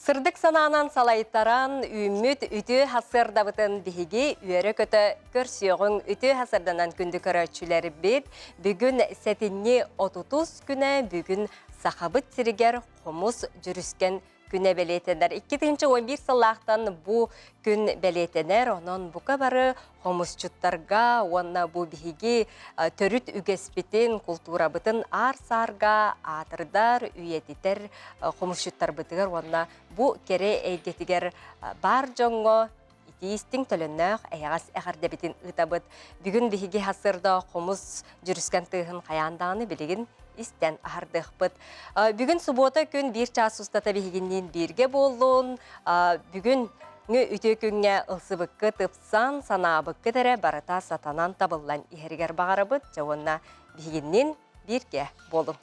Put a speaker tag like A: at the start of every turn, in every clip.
A: Сырдык санаанан салайтаран үүммүт үтүө сарсыардабытын биһиги үөрэ-көтө көрсүөҕүҥ. Үтүө сарсыарданан күндү көрөөччүлэрбит, бүгүн сэтинньи отутус күнэ, бүгүн Сахабыт сиригэр хомус дьүрүскэн күнэ бэлиэтэнэр. 2011 сыллаахтан бу күн бэлиэтэнэр, онон бука бары хомусчуттарга уонна бу биһиги төрүт үгэспитин, култуурабытын аар-саарга аатырдар, үйэтитэр хомусчуттарбытыгар уонна бу кэрэ эйгэтигэр баар дьоҥҥо итии-истиҥ төлөннөөх эйэҕэс эҕэрдэбитин ыытабыт. Бүгүн биһиги сарсыарда хомус дьүрүскэн тыаһын хайаан даҕаны билигин истэн аһардыахпыт. Бүгүн субуота күн биир чаас устата биһигинниин бииргэ буоллун. Бүгүн үтүө күҥҥэ ылсыбыккыт ыпсан, санаабыккыт эрэ барыта сатанан табыллан иһэригэр баҕарабыт. Дьэ уонна биһигинниин бииргэ буолуҥ.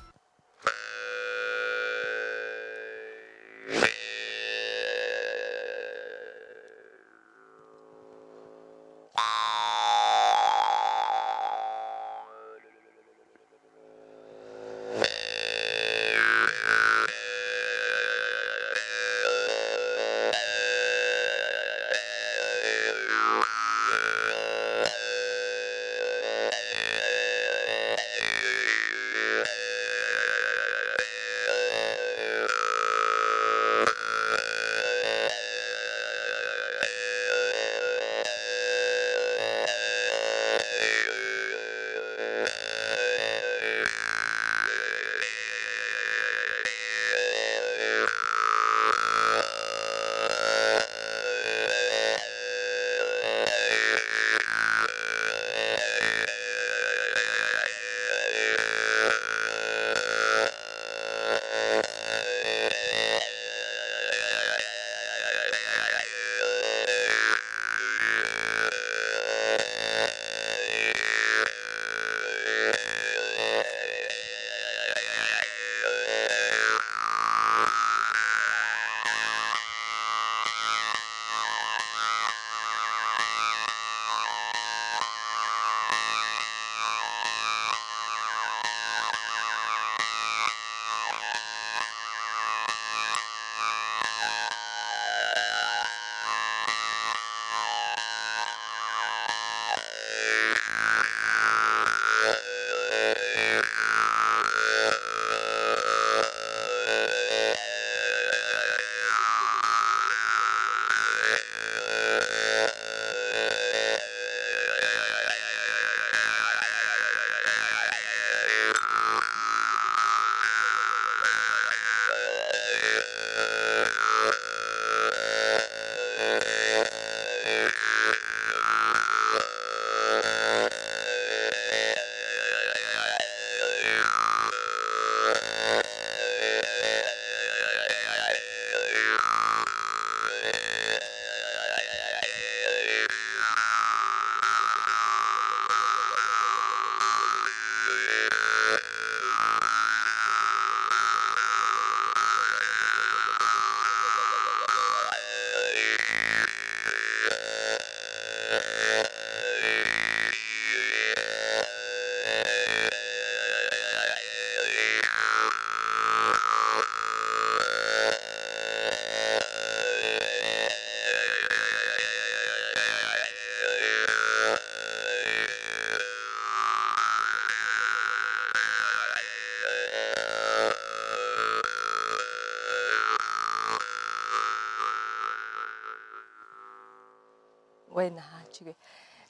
A: Ой, наһаа үчүгэй.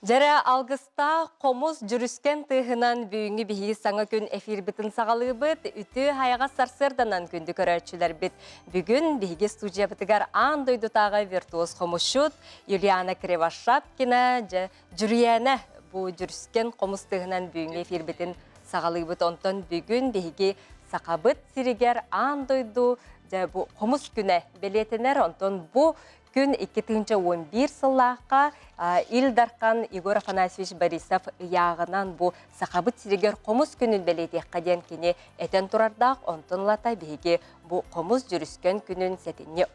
A: Дьэрэ алгыстаах хомус дьүрүскэн тыаһынан бүгүҥҥү биһиги саҥа күн эфирбитин саҕалыыбыт. Үтүө хайаҕас сарсыарданан күндү көрөөччүлэрбит. Бүгүн биһиги студиябытыгар аан дойдутааҕы виртуоз хомусчут Юлиана Кривошапкина, дьэ, Дьүрүйээнэ бу дьүрүскэн хомус тыаһынан бүгүҥҥү эфирбитин саҕалыыбыт. Онтон бүгүн биһиги Сахабыт сиригэр аан дойду дьэ, бу хомус күнэ бэлиэтэнэр. Онтон бу Күн 2011 сыллаахха Ил Дархан Егор Афанасьевич Борисов ыйааҕынан бу Сахабыт сиригэр хомус күнүн бэлиэтиэххэ диэн кини этэн турардаах. Онтон ылата биһиги бу хомус дьүрүскэн күнүн сэтинньи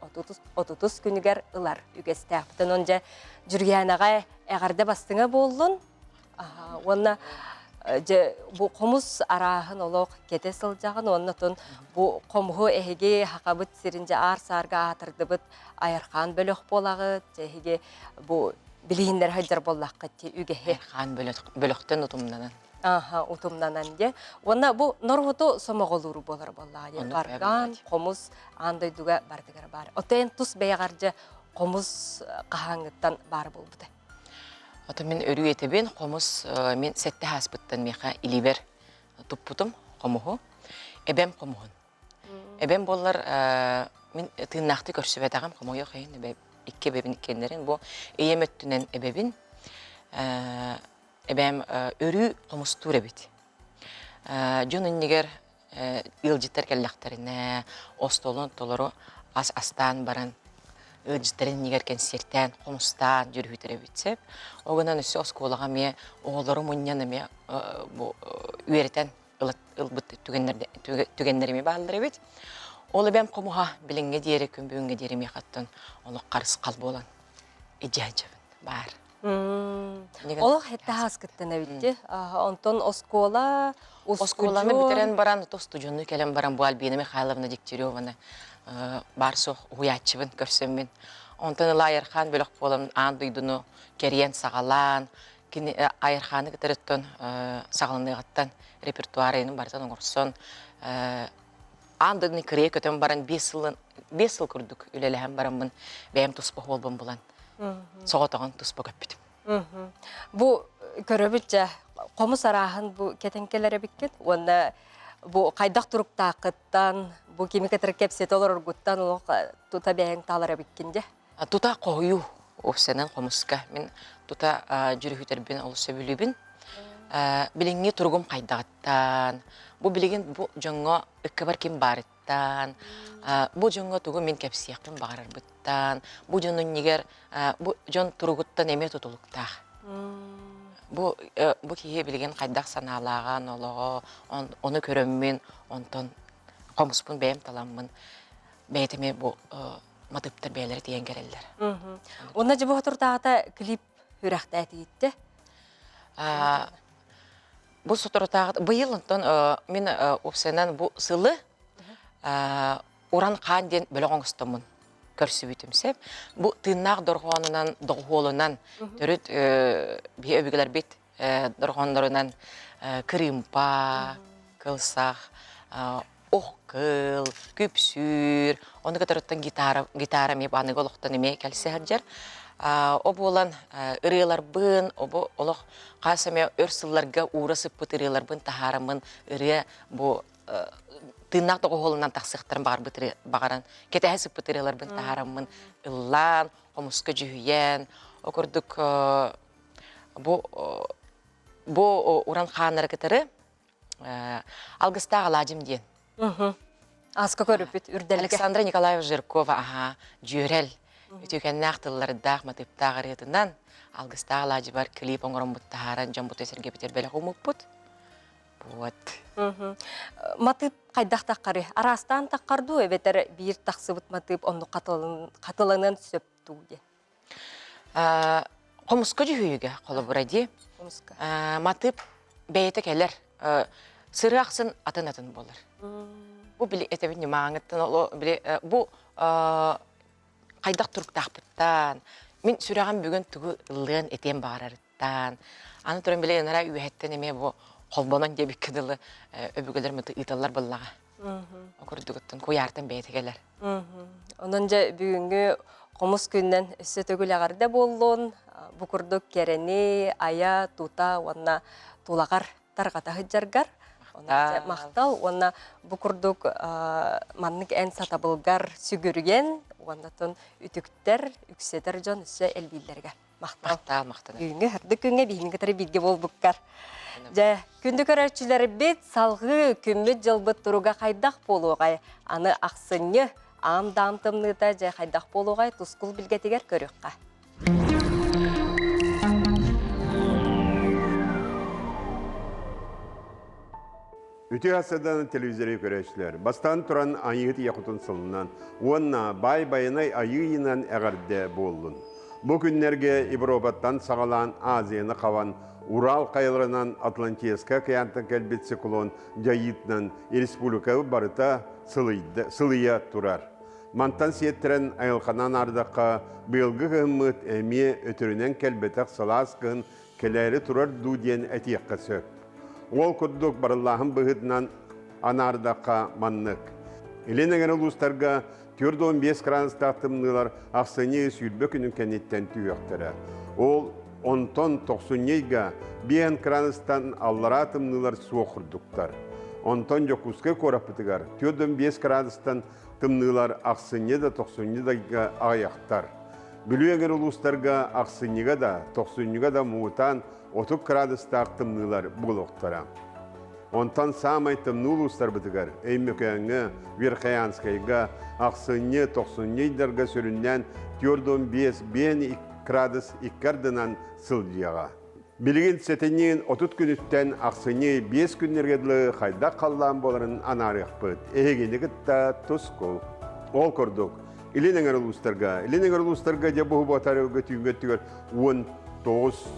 A: отутус күнүгэр ылар үгэстээхпит. Онон дьэ Дьүрүйээнэҕэ эҕэрдэ бастыҥа буоллун. Уонна Дьэ, бу хомус арааһын олох кэтэ сылдьаҕын уонна отон бу хомуһу эһиги Хахабыт сирин дьэ аар-саарга аатырдыбыт Айархаан бөлөх буолаҕыт. Дьэ, эһиги бу билиһиннэр сылдьар буоллаххыт ти үгэһи.
B: Айархаан бөлөхтөн утумнанан.
A: Аха, утумнанан дьэ. Уонна бу норуоту сомоҕолуур буолар буоллаҕа дьэ. Варган, хомус аан дойдуга барытыгар баар. Оттон тус бэйэҕэр дьэ хомус хаһааҥҥыттан баар буолбута?
B: Ото мин өрүү этэбин, хомус мин сэттэ ааспыттан миэхэ илиибэр туппутум хомуһу. Эбэм хомуһун. Эбэм буоллар мин тыыннаахтыы көрсүбэтэҕим, хомойуох иһин эбэ икки эбэбин иккиэннэрин бу ийэм өттүнэн эбэбин. Эбээм өрүү хомустуур эбит. Дьон иннигэр ыалдьыттар кэллэхтэринэ остуолун толору ас астаан баран ыалдьыттарын иннигэр кэнсиэртээн, хомустаан дьүрүһүтэр эбит сөп. Ол гынан өссө оскуолаҕа эмиэ оҕолору мунньан эмиэ бу үөрэтэн ылбыт түгэннэр эмиэ бааллар эбит. Ол эбэм хомуһа билиҥҥэ диэри, күн бүгүҥҥэ диэри миэхэ оттон олох харысхал буолан илдьэ сылдьабын баар.
A: Олох хэтте хааскыттан эбитти. Онтон оскуола,
B: Оскуоланы бүтэрэн баран, устудьуоннуу кэлэн баран бу Альбина Михайловна Дегтяреваны баар суох уһуйааччыбын көрсөммүн. Онтон ыла Айархаан бөлөх буолан аан дойдуну кэрийэн саҕалаан, кини Айархааны кытары оттон саҕаланыаҕыттан репертуар барытын оҥорсон аан дойдуну кырыйа көтөн баран 5 сыл курдук үлэлэһэн бараммын бэйэм туспа суолбун булан соҕотоҕун туспа көппүтүм.
A: Бу көрөбүт дьэ хомус арааһын бу кэтэн кэлэр эбиккит уонна бу хайдах туруктааххыттан бу кими кытары кэпсэтэ олороргуттан олох тута бэйэҥ таалар эбиккин дьэ.
B: Тута хоһуйуу уопсайынан хомуска мин тута дьүрүһүтэрбин олус сөбүлүүбүн. Билиҥҥи туругум хайдаҕыттан, бу билигин бу дьоҥҥо ыккабар ким баарыттан, бу дьоҥҥо тугу мин кэпсиэхпин баҕарарбыттан, бу дьон иннигэр бу дьон туругуттан эмиэ тутулуктаах. Бу бу киһи билигин хайдах санаалааҕа, олоҕо, ону көрөммүн, онтон хомуспун бэйэм таламмын, бэйэтэ эмиэ бу матыыптар бэйэлэрэ тиийэн кэлэллэр.
A: Уонна дьэ бу соторутааҕыта клип үрэхтээтигиттэ.
B: Бу соторутааҕыта быйыл онтон мин уопсайынан бу сылы Уран Хаан диэн бөлөх оҥостоммун көрсүбүтүм сөп. Бу тыыннаах дорҕоонунан, доҕуһуолунан төрүт биһи өбүгэлэрбит дорҕооннорунан кырыымпа, кылсах, ох кыл, күпсүүр, ону кытарыттан гитара, гитара эмиэ аныгы олохтон эмиэ кэлсэ сылдьар. О буолан ырыаларбын, обу олох хас эмэ өр сылларга уура сыппыт ырыаларбын таһаараммын ырыа бу тыыннаах доҕуһуолунан тахсыахтарын баҕарбыт баҕаран кэтэһэ сыппыт ырыаларбын таһаараммын ыллаан, хомуска дьүһүйэн, о курдук бу бу уран хааннары кытары Алгыстаах алаадьым диэн.
A: Аска көрүппүт үрдэлгэ.
B: Александра Николаева Жиркова аһаа дьүөрэл үтүкэннээх тыллардаах матыыптаах ырыатынан Алгыстаах алаадьыбар клип оҥороммут таһааран дьоммуту сэргэбитэр бэлэх ууммуппут. Вот.
A: Матыып хайдах таххары? Араастаан таххар дуу эбэтэр биир тахсыбыт матыып оннук хатыланыан сөп дуу диэн?
B: Хомуска дьүһүйүгэ холобура дии.
A: Хомуска.
B: Матыып бэйэтэ кэлэр. Сырыы ахсын атын-атын буолар. Бу били этэбин ньымааҥыттан оло били бу хайдах туруктаахпыттан мин сүрэҕим бүгүн тугу ыллыан этиэн баҕарарыттан аны туран били ынара үөһэттэн эмиэ бу холбонон диэбиккэ дылы өбүгэлэр ыыталлар буоллаҕа. Курдугуттан куйаартан бэйэтэ кэлэр.
A: Онон дьэ бүгүҥҥү хомус күнүнэн өссө төгүл эҕэрдэ буоллун. Бу курдук кэрэни айа, тута уонна тулаҕар тарҕата сылдьаргар. Онон махтал уонна бу курдук маннык эн сатабылгар сүгүрүйэн уонна үтүктэр, үксэтэр дьон өссө элбииллэригэр. Махтал.
B: Махтал, махтанабын.
A: Бүгүҥҥү сырдык күҥҥэ биһигини кытары бииргэ буолбуккар. Дьэ, күндү көрөөччүлэрбит, салҕыы күммүт-дьылбыт туруга хайдах буолуоҕай? Аны ахсынньы аам-даам тымныыта дьэ хайдах буолуоҕай тускул билгэтигэр көрүөххэ.
C: Үтүө садан телевизоры көрөөччүлэр, бастаан туран Айыыһыт Ийэ Хотун сылынан уонна Баай Байанай Айыы ыйынан эҕэрдэ буоллун. Бу күннэргэ Европаттан саҕалаан Азияны хабан Урал хайаларынан Атлантическай океантан кэлбит циклон дьайыытынан республика барыта сылыйа турар. Мантан сиэттэрэн айылҕанан аардахха, быйылгы кыһыммыт эмиэ өтөрүнэн кэлбэтэх сылаас кыһын кэлээри турар дуу диэн этиэххэ сөп. Ол курдук барыллааһын быһыытынан анаардахха маннык. Илин эҥэр улуустарга 45 градустаах тымныылар ахсынньы 20 күнүн кэнниттэн түһүөхтэрэ. Ол онтон тохсунньу ыйга 5 градустан аллараа тымныылар суох курдуктар. Онтон Дьокуускай куораппытыгар 45 градустан тымныылар ахсынньы да тохсунньу да ыйга аҕыйахтар. Бүлүү эҥэр улуустарга ахсынньыга да, тохсунньуга да муҥутаан 30 градустаах тымныылар буолуохтара. Онтон саамай тымныы улуустарбытыгар Өймөкөөҥҥө, Верхоянскайга ахсынньы, тохсунньу ыйдарга сүрүннээн 45 5 градус икки ардынан сылдьыаҕа. Билигин сэтинньи 30 күнүттэн ахсынньы 5 күннэргэ дылы хайдах халлаан буоларын анаарыахпыт. Эһигини кытта тускул. Ол курдук, Илин эҥэр улуустарга, Илин эҥэр улуустарга дьэ бу батарыга түүҥҥэ өттүгэр 19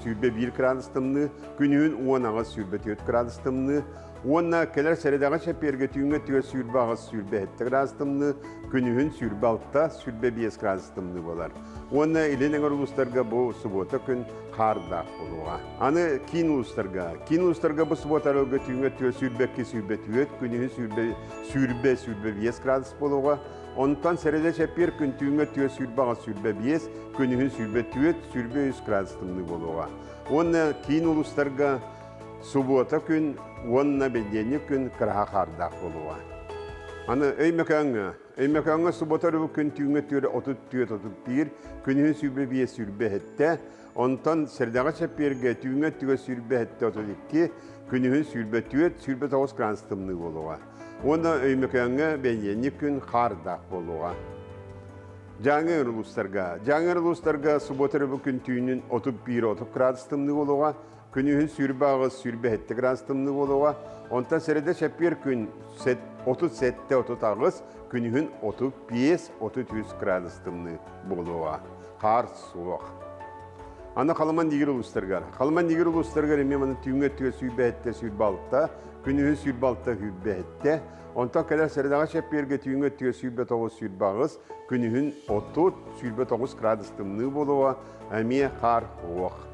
C: 21 градус тымныы, күнүһүн 18 24 градус тымныы, уонна кэлэр сэрэдэҕэ чэппиэргэ түүҥҥэ өттүгэр 28 27 градус тымныы, күнүһүн 26 25 градус тымныы буолар. Уонна илин эҥэр улуустарга бу субуота күн хаардаах буолуоҕа. Аны киин улуустарга, киин улуустарга бу субуота арылга түүҥҥэ өттүгэр 22 24, күнүһүн 20 25 градус буолуоҕа. Онтон сэрэдэ чэппиэр күн түүҥҥэ 428 25, күнүһүн 24 23 градус тымныы буолуоҕа. Уонна киин улуустарга субуота күн уонна бэнидиэнньик күн кыраһа хаардаах буолуоҕа. Аны Өймөкөөҥҥө Өймөкөөҥҥө субуота өрөбүл күн түүҥҥэ 34 31, күнүһүн 25 27, онтон сэрдэҕэ чэппиэргэ түүҥҥэ өттүгэр 27 32, күнүһүн 24 29 градус тымныы буолуоҕа. Уонна Өймөкөөҥҥө бэнидиэнньик күн хаардаах буолуоҕа. Дьааҥы улуустарга. Дьааҥы улуустарга субуота өрөбүл күн түүнүн 31-30 градус тымныы буолуоҕа, күнүһүн 28 27 градус тымныы буолуоҕа. Онтон сэрэдэ чэппиэр күн 37-38, күнүһүн 35-33 градус тымныы буолуоҕа. Хаар суох. Аны Халыман Нигер улуустарыгар. Халыман Нигер улуустарыгар эмиэ маны түүҥҥэ өттүгэр 27 26, күнүһүн 26 27, онтон кэлэр сэрэдэҕэ чэппиэргэ түүҥҥэ өттүгэр 29 28, күнүһүн 30 29 градус тымныы буолуоҕа, эмиэ хаар суох.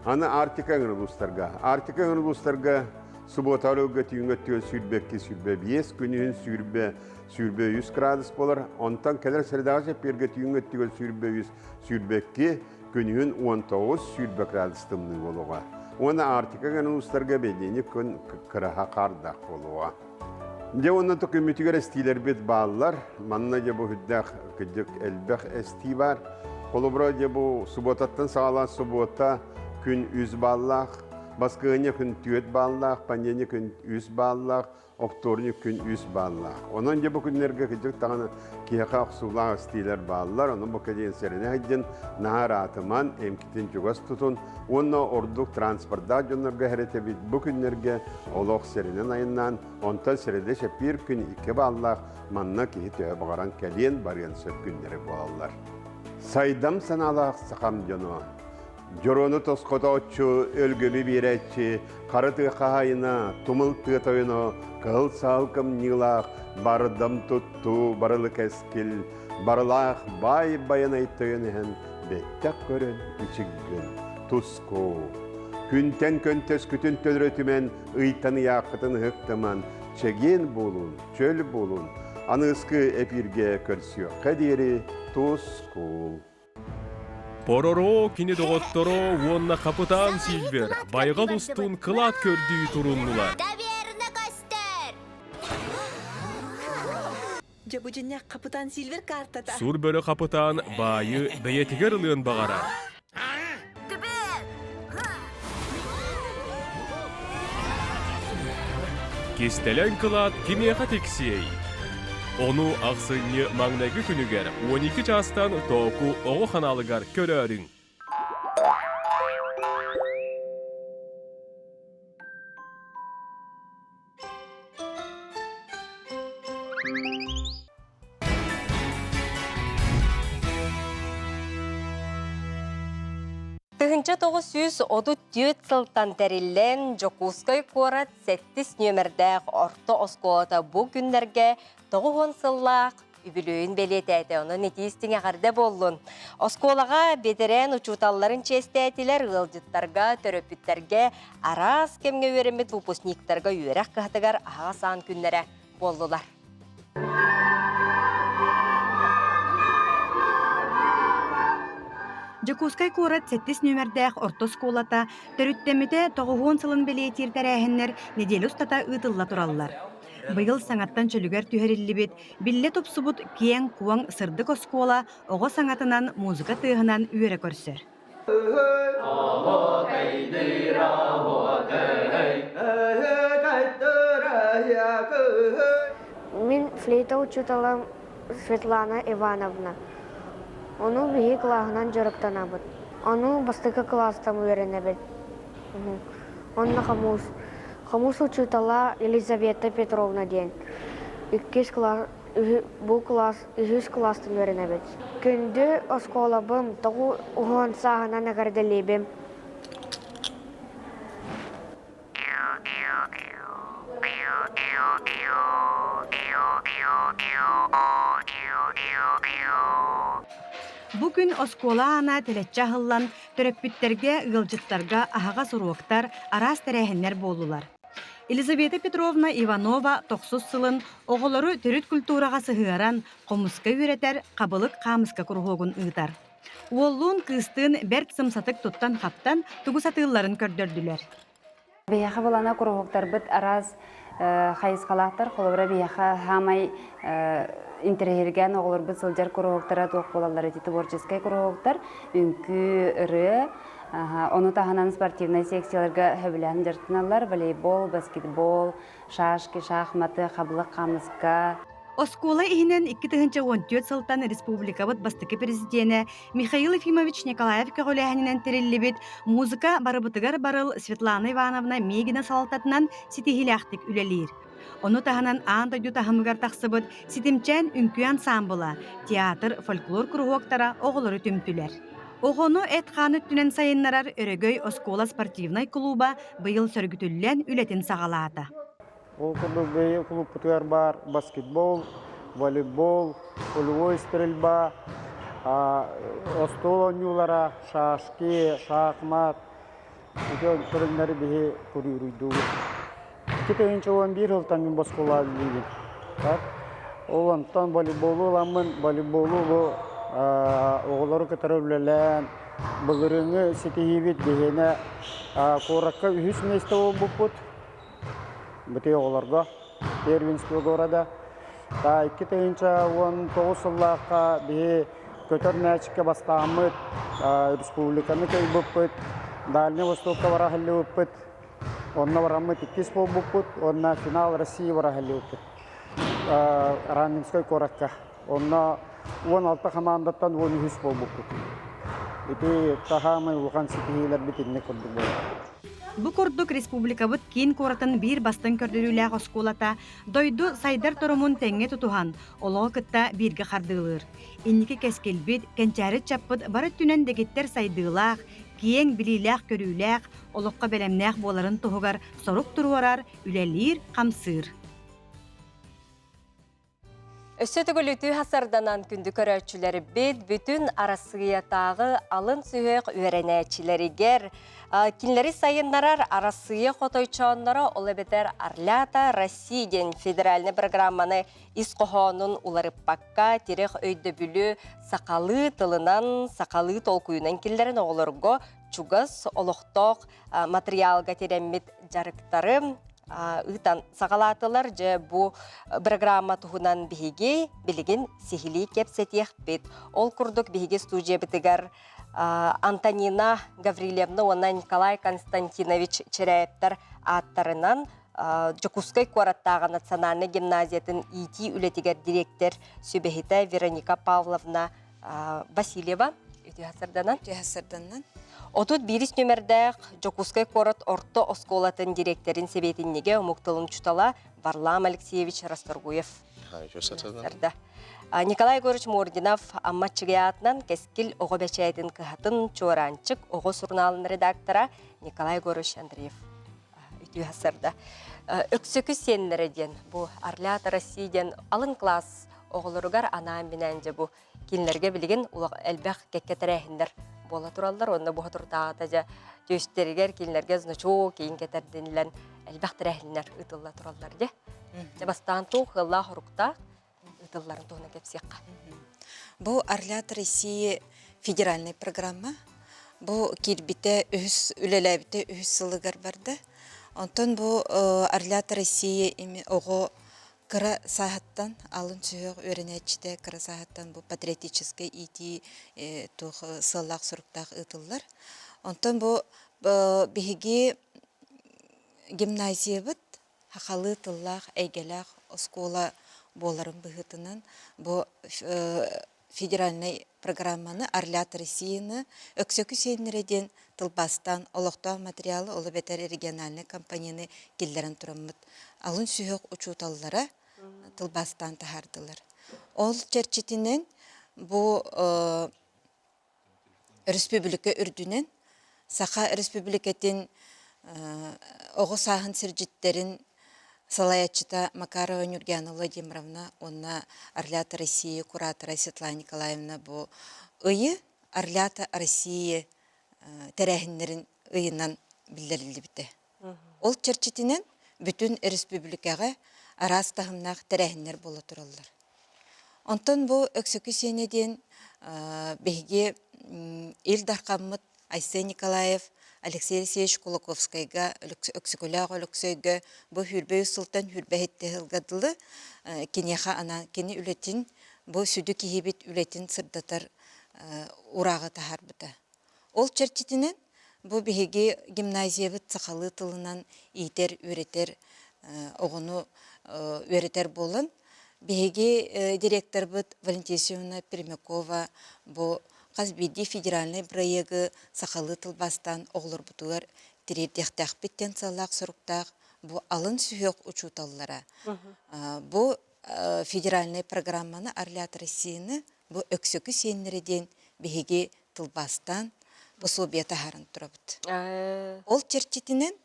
C: Аны Арктика эҥэр улуустарга. Арктика эҥэр улуустарга субуота өрөлгө түүҥҥэ өттүгэр 22 25, күнүһүн 20 23 градус буолар. Онтон кэлэр сэрэдэҕэ чэппиэргэ түүҥҥэ өттүгэр 23 22, күнүһүн 19 20 градус тымныы буолуоҕа. Уонна Арктика гэн улуустарга бэлиэни күн кыраһа хаардаах буолуоҕа. Дьэ уонна төкүммүтүгэр эстиилэрбит бааллар. Манна дьэ бу үрдээх кырдьык элбэх эстии баар. Холобура дьэ бу субуотаттан саҕалаан субуота күн үс бааллаах, баскыһыанньа күн түөрт бааллаах, понедельник күн үс бааллаах, Оптуорунньук күн үс бааллаах. Онон дьэ бу күннэргэ кырдьык даҕаны киһиэхэ охсуулаах истиилэр бааллар. Онон бу кэлиэн сэрэнэ сылдьан, наһаа ыраатыман, эмкитин чугас тутун уонна ордук транспордаах дьоннорго эрэтэбит. Бу күннэргэ олох сэрэнэн айаннаан, онтон сэрэдэ чэппиэр күн икки бааллаах манна киһи төһө баҕаран кэлиэн барыан сөп күннэрэ буолаллар. Сайдам санаалаах сахам дьоно, Дьоруону тосхотооччу, өлгөмү биэрээччи, хара тыа хаһаайына, тумул тыа тойоно, кыһыл саал кымньыылаах, бардам туттуу, барылы кэскил, барылаах баай байанай тойон иһэн бэттэх көрөн ичиггин, туску. Күнтэн көнтөскүтүн төлөрөтүмэн, ыйтан ыйааххытын ыһыктыман, чэгиэн буолун, чөл буолун, аныгыскы эпииргэ көрсүөххэ диэри тускул.
D: Пороро кини доҕотторо уонна хапытаан Сильвер байҕал устун кылаат көрдүү туруннулар.
E: Таверна көстөр!
F: Дьэ бу дьиннээх хапытаан Сильвер картата.
D: Сур бөрө хапытаан баайы бэйэтигэр ылыан баҕарар. Кистэлэҥ кылаат кимиэхэ тиксиэй? Ону ахсынньы маҥнайгы күнүгэр 12 чаастан Тооку оҕо ханаалыгар көрөөрүҥ.
A: 1934 сылтан тэриллэн Дьокуускай куорат сэттис нүөмэрдээх орто оскуолата бу күннэргэ 90 сыллаах үбүлүөйүн бэлиэтээтэ. Онон итии-истиҥ эҕэрдэ буоллун. Оскуолаҕа бэтэрээн учууталларын чиэстээтилэр, ыалдьыттарга, төрөппүттэргэ араас кэмҥэ үөрэммит выпускниктарга үөрэх кыһатыгар аһаҕас аан күннэрэ буоллулар.
G: Дьокуускай куорат сэттис нүөмэрдээх орто оскуолата төрүттэммитэ тоҕуһуон сылын бэлиэтиир тэрээһиннэр нэдиэлэ устата ыытылла тураллар. Быйыл саҥаттан чөлүгэр түһэриллибит, биллэ тупсубут киэҥ-куоҥ сырдык оскуола оҕо саҥатынан, музыка тыаһынан үөрэ көрсөр.
H: Мин флейта учууталым Светлана Ивановна. Ону биһи кылааһынан дьарыктанабыт. Ону бастакы кылаастан үөрэнэбит. Онно хомус. Хомус учуутала Елизавета Петровна диэн. Иккис кылаас бу кылаас үһүс кылаастан үөрэнэбит. Күндү оскуолабым тоҕу уһуон сааһынан эҕэрдэлиибин.
G: Бу күн оскуола аана тэлэччи аһыллан, төрөппүттэргэ, ыалдьыттарга аһаҕас уруоктар, араас тэрээһиннэр буоллулар. Елизавета Петровна Иванова тохсус сылын оҕолору төрүт культураҕа сыһыаран, хомуска үөрэтэр хабылык хаамыска куруһуогун ыытар. Уоллуун кыыстыын бэрт сымсатык туттан-хаптан тугу сатыылларын көрдөрдүлэр.
I: Биһиэхэ былана куруһуктарбыт араас хайысхалаахтар. Холобура, биһиэхэ саамай интэриэһиргээн оҕолорбут сылдьар куруһуктара туох буолаллар ити творческай куруһуктар, үҥкүү, ырыа, ону таһынан спортивнай секцияларга сөбүлээн дьарыктаналлар волейбол, баскетбол, шашки, шахматы, хабылык, хаамыска.
G: Оскуола иһинэн 2014 сылтан республикабыт бастакы президенэ Михаил Ефимович Николаев көҕүлээһининэн тэриллибит «Музыка барыбытыгар барыл» Светлана Ивановна Мегина салалтатынан ситиһиилээхтик үлэлиир. Ону таһынан аан дойду таһымыгар тахсыбыт Ситимчээн үҥкүү ансаамбыла, театр, фольклор куруһуоктара оҕолору түмтүлэр. Оҕону эт-хаан өттүнэн сайыннарар Өрөгөй оскуола спортивнай кулууба быйыл сөргүтүллэн үлэтин саҕалаата.
J: Ол курдук бэйэ кулууппутугар баар баскетбол, волейбол, полевой стрельба, остуол оонньуулара, шашки, шахмат ити көрүҥнэри биһи куруйдуубут. 2011 сылтан мин оскуолаҕа үлэлиибин. Ол онтон волейболу ыламмын, волейболу бу оҕолору кытары үлэлээн, былырыыҥҥы ситиһиибит биһиэнэ куоракка үһүс миэстэ буолбуппут. Бытыы оҕолорго Первенство города. 2019 сыллаахха биһи көтөр мээчиккэ бастааммыт, республиканы кыайбыппыт, Дальний Востокка бара сылдьыбыппыт, онно бараммыт иккис буолбуппут уонна финал России бара сылдьыбыппыт Раменской куоракка. Онно 16 хамаандаттан 13 буолбуппут. Ити таһаамай улахан ситиһиилэрбит инник курдук буолар.
G: Бу курдук республикабыт киин куоратын биир бастыҥ көрдөрүүлээх оскуолата дойду сайдар торумун тэҥҥэ тутуһан, олоҕу кытта бииргэ хардыылыыр. Инники кэскилбит, кэнчээри ыччаппыт бары өттүнэн дэгиттэр сайдыылаах, киэҥ билиилээх-көрүүлээх, олоххо бэлэмнээх буоларын туһугар сорук туруорар, үлэлиир-хамсыыр.
A: Өссө төгүл үтүө хасарданан күндү көрөөччүлэрбит бүтүн Арассыыйатааҕы алын сүһүөх үөрэнээччилэригэр кинилэри сайыннарар Арассыыйа хотойчоонноро, ол эбэтэр Орлята России диэн федеральнай программаны ис хоһоонун уларыппакка, тирэх өйдөбүлү сахалыы тылынан, сахалыы толкуйунан киллэрэн оҕолорго чугас олохтоох матырыйаалга тирэммит дьарыктары ыытан саҕалаатылар. Дьэ, бу программа туһунан биһиги билигин сиһилии кэпсэтиэхпит. Ол курдук биһиги студиябытыгар Антонина Гаврильевна уонна Николай Константинович Чиряевтар ааттарынан Дьокуускай куораттааҕы национальнай гимназиятын иитии үлэтигэр дириэктэр сүбэһитэ Вероника Павловна Васильева үтүө сарданан.
K: Үтүө сарданан.
A: 31 нүмердээх Дьокуускай куорат орто оскуолатын дириэктэрин сэбиэтинньигэ омук тылын учуутала Варлам Алексеевич Расторгуев.
L: Үтүө сарданан.
A: Николай Егорович Мординов Амма Чыгыйаатынан Кэскил оҕо бэчээтин кыһатын Чуораанчык оҕо сурунаалын редактора Николай Егорович Андреев үтүө сарда. Өксөкү сиэннэрэ диэн бу Орлята России диэн алын класс оҕолоругар анаан-минээн дьэ бу кинилэргэ билигин элбэх кэккэ тэрээһиннэр буола тураллар уонна бу соторутааҕыта дьэ түөстэригэр кинилэргэ значок киин кэтэрдинилэн элбэх тэрээһиннэр ыытылла тураллар дьэ. Дьэ бастаан туох ыаллаах оруктаах ыытылларын туһунан кэпсиэххэ.
K: Бу Орлят России федеральнай программа. Бу киирбитэ үһүс үлэлээбитэ үһүс сылыгар барда. Онтон бу Орлят России оҕо кыра сааһыттан алын сүһүөх үөрэнээччитэ кыра сааһыттан бу патриотическай иитии туох сыаллаах-соруктаах ыытыллар. Онтон бу биһиги гимназиябыт сахалыы тыллаах, эйгэлээх оскуола буоларын быһыытынан бу федеральнай программаны Орлят Россияны Өксөкү сиэннэрэ диэн тылбаастаан олохтоох материалы ол эбэтэр региональнай компанияны киллэрэн тураммыт алын сүһүөх учууталлара тылбаастаан таһаардылар. Ол чэрчитинэн бу Өрөспүүбүлүкэ үрдүнэн Саха Өрөспүүбүлүкэтин оҕо сааһын сирдьиттэрин салайааччыта Макарова Нюргиана Владимировна уонна Орлята России куратора Светлана Николаевна бу ыйы Орлята России тэрээһиннэрин ыйынан биллэриллибитэ. Ол чэрчитинэн бүтүн өрөспүүбүлүкэҕэ араас таһымнаах тэрээһиннэр буола тураллар. Онтон бу Өксөкү сиэнэ диэн биһиги Ил Дархаммыт Айсен Николаев Алексей Алексеевич Кулаковскайга, Өксөкүлээх Өлөксөйгө бу 23 сылтан 27 сылга дылы киниэхэ анаан кини үлэтин бу сүдү киһибит үлэтин сырдатар урааҕы таһаарбыта. Ол чэрчитинэн бу биһиги гимназиябыт сахалыы тылынан иитэр, үөрэтэр оҕону үөрэтэр буолан, биһиги директорбыт Валентина Семеновна Пермякова бу хас биирдии федеральнай бырайыагы сахалыы тылбаастаан оҕолорбутугар тириэрдиэхтээхпит диэн сыаллаах-соруктаах бу алын сүһүөх учууталлара бу федеральнай программаны Орлят Россияны бу Өксөкү сиэннэрэ диэн биһиги тылбаастаан пособие таһааран турабыт. Ол чэрчитинэн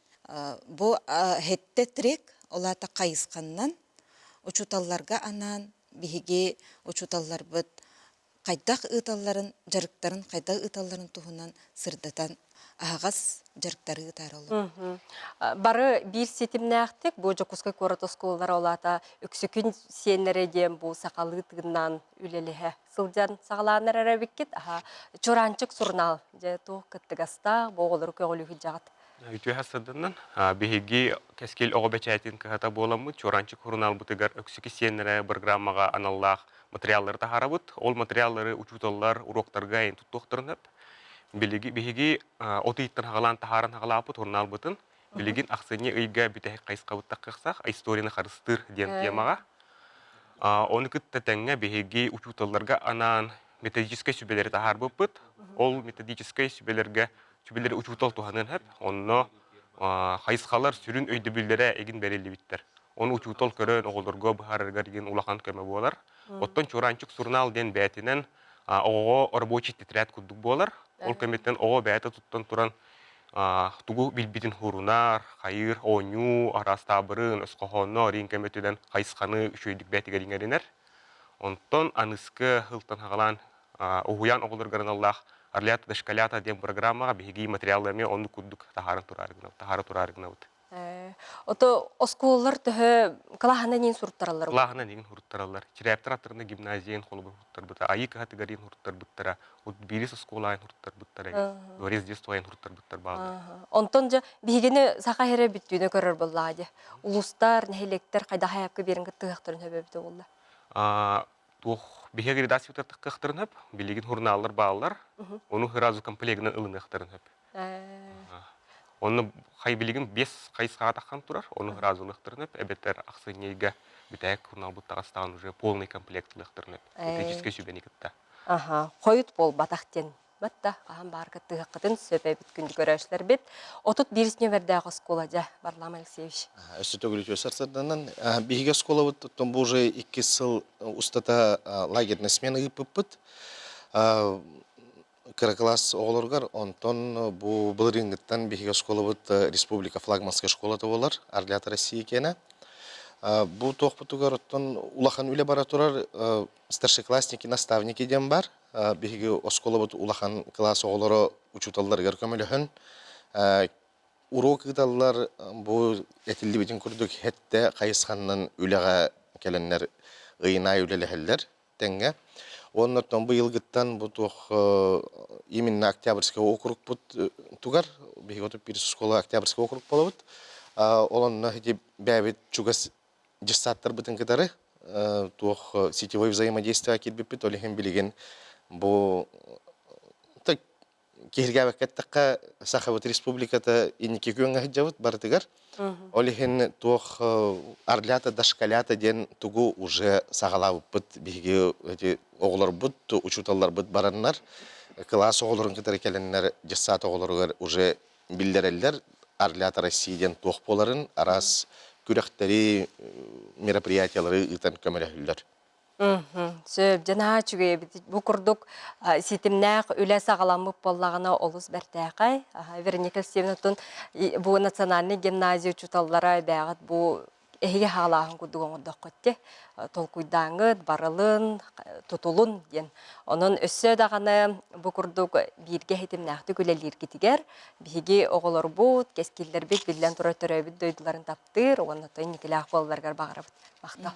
K: бу хэттэ трек, ол аата хайысханнан учууталларга анаан биһиги учууталларбыт хайдах ыыталларын, дьарыктарын хайдах ыыталларын туһунан сырдатан аһаҕас дьарыктары ыытаары олоробут.
A: Бары биир ситимнээхтик бу Дьокуускай куорат оскуолалара ол аата үксүкүн сиэннэрэ диэн бу сахалыы тыыннаан үлэлэһэ сылдьан саҕалааннар эрэ эбиккит. Аха, Чураанчык сурунаал дьэ туох кыттыгастаах бу оҕолору көҕүлүү сылдьаҕыт?
L: Үтүө сырдыннан биһиги Кэскил оҕо бэчээтин кыһата буоламмыт Чуораанчык сурунаалбытыгар Өксүкү сиэннэрэ программаҕа аналлаах материаллары таһаарабыт. Ол материаллары учууталлар уруоктарга айан туттуохтарын сөп. Билиги биһиги от ыйыттан хаҕалаан таһааран хаҕалааппыт сурунаалбытын билигин ахсынньы ыйга бүтэһик хайысхабыт таххахсах историяны харыстыыр диэн темаҕа. Ону кытта тэҥҥэ биһиги учууталларга анаан методическай сүбэлэри таһаарбыппыт. Ол методическай сүбэлэргэ сүбэлэри учуутал туһаныан сөп. Онно хайысхалар сүрүн өйдөбүллэрэ игин бэриллибиттэр. Ону учуутал көрөн оҕолорго быһаарарыгар игин улахан көмө буолар. Оттон Чуораанчык сурунаал диэн бэйэтинэн оҕоҕо рабочий тетрадь курдук буолар. Ол кэмиттэн оҕо бэйэтэ туттан туран тугу билбитин хурунар, хайыыр, оонньуу, араас таабырын, өс хоһоонно рин көмөтүнэн хайысханы үчүгэйдик бэйэтигэр иҥэринэр. Онтон аныскы сылтан хаҕалаан уһуйаан оҕолоругар аналлаах Орлята дошколята диэн программаҕа биһиги материалы эмиэ оннук курдук таһааран тураары гынабыт, таһаара тураары гынабыт.
A: Ото оскуолалар төһө кылааһынан иин суруттараллар?
L: Кылааһынан иин суруттараллар. Чирээптэр аттарына гимназия холобур суруттарбыта, Айыы кыһатыгар иин суруттарбыттара, вот биирис оскуола айан суруттарбыттара, дворец детства айан суруттарбыттар бааллар.
A: Онтон дьэ биһигини саха эрэ бүттүүнэ көрөр буоллаҕа дии. Улуустар, нэһилиэктэр хайдах айапка биэрин кыттыһыахтарын сөбө эбитэ буолла?
L: Туох биһиги редакциябытыгар таххыахтарын сөп, билигин журналлар бааллар, ону сразу комплегынан ылыныахтарын сөп. Онно хай билигин бес хайысхаҕа таххан турар, ону сразу ылыахтарын сөп, эбэтэр ахсынньыйга бүтээк журналбыт таҕыстаҕын уже полный комплект ылыахтарын сөп, методическай сүбэни кытта.
A: Аха, хойут буолбатах диэн. Батта хаһан баар кыттыһыаххытын сөп эбит күндү көрөөччүлэрбит. 31 нүөмэрдээх оскуола дьэ, Варлам Алексеевич.
M: Өссө төгүл үтүө сарсыарданан биһиги оскуолабыт оттон бу уже иккис сыл устата лагерный смена ыыппыппыт. Кыра кылаас оҕолоругар онтон бу былырыыҥҥыттан биһиги оскуолабыт республика флагманскай школата буолар, Орлята России киэнэ. Бу туохпутугар оттон улахан үлэ бара турар старшеклассники, наставники диэн бар. Биһиги оскуолабыт улахан кылаас оҕолоро учууталларыгар көмөлөһөн уруок ыыталлар. Бу этиллибитин курдук хэттэ хайысханнан үлэҕэ кэлэннэр ыйын аайы үлэлэһэллэр тэҥҥэ. Уонна оттон быйылгыттан бу туох именно Октябрьскай округпут тугар биһиги отут биир школа Октябрьскай округ буолабыт. Ол онно ити бэйэбит чугас дьыссааттарбытын кытары туох сетевой взаимодействие киирбиппит, ол иһин билигин бу киһиргээбэккэ эттэххэ, Сахабыт Республиката инники күөҥҥэ сылдьабыт барытыгар. Ол иһин туох орлята дошколята диэн тугу уже саҕалаабыппыт биһиги эти оҕолорбут, учууталларбыт бараннар, кылаас оҕолорун кытары кэлэннэр дьыссаат оҕолоругар уже биллэрэллэр Орлята России диэн туох буоларын, араас күрэхтэри, мероприятиялары ыытан көмөлөһөллөр.
A: Сөп, дьэ наһаа үчүгэй эбит. Бу курдук ситимнээх үлэ саҕаламмыт буоллаҕына олус бэртээхэй. Вероника Алексеевна, оттон бу национальнай гимназия учууталлара бээҕит бу эһиги хаалааһын курдук оҥордоххут дии. Толкуйдааҥҥыт, барылын, тутулун диэн. Онон өссө даҕаны бу курдук бииргэ ситимнээхтик үлэлииргитигэр биһиги оҕолорбут, кэскиллэрбит биллэн турар төрөөбүт дойдуларын таптыыр уонна той инникилээх буолалларыгар баҕарабыт. Махтал.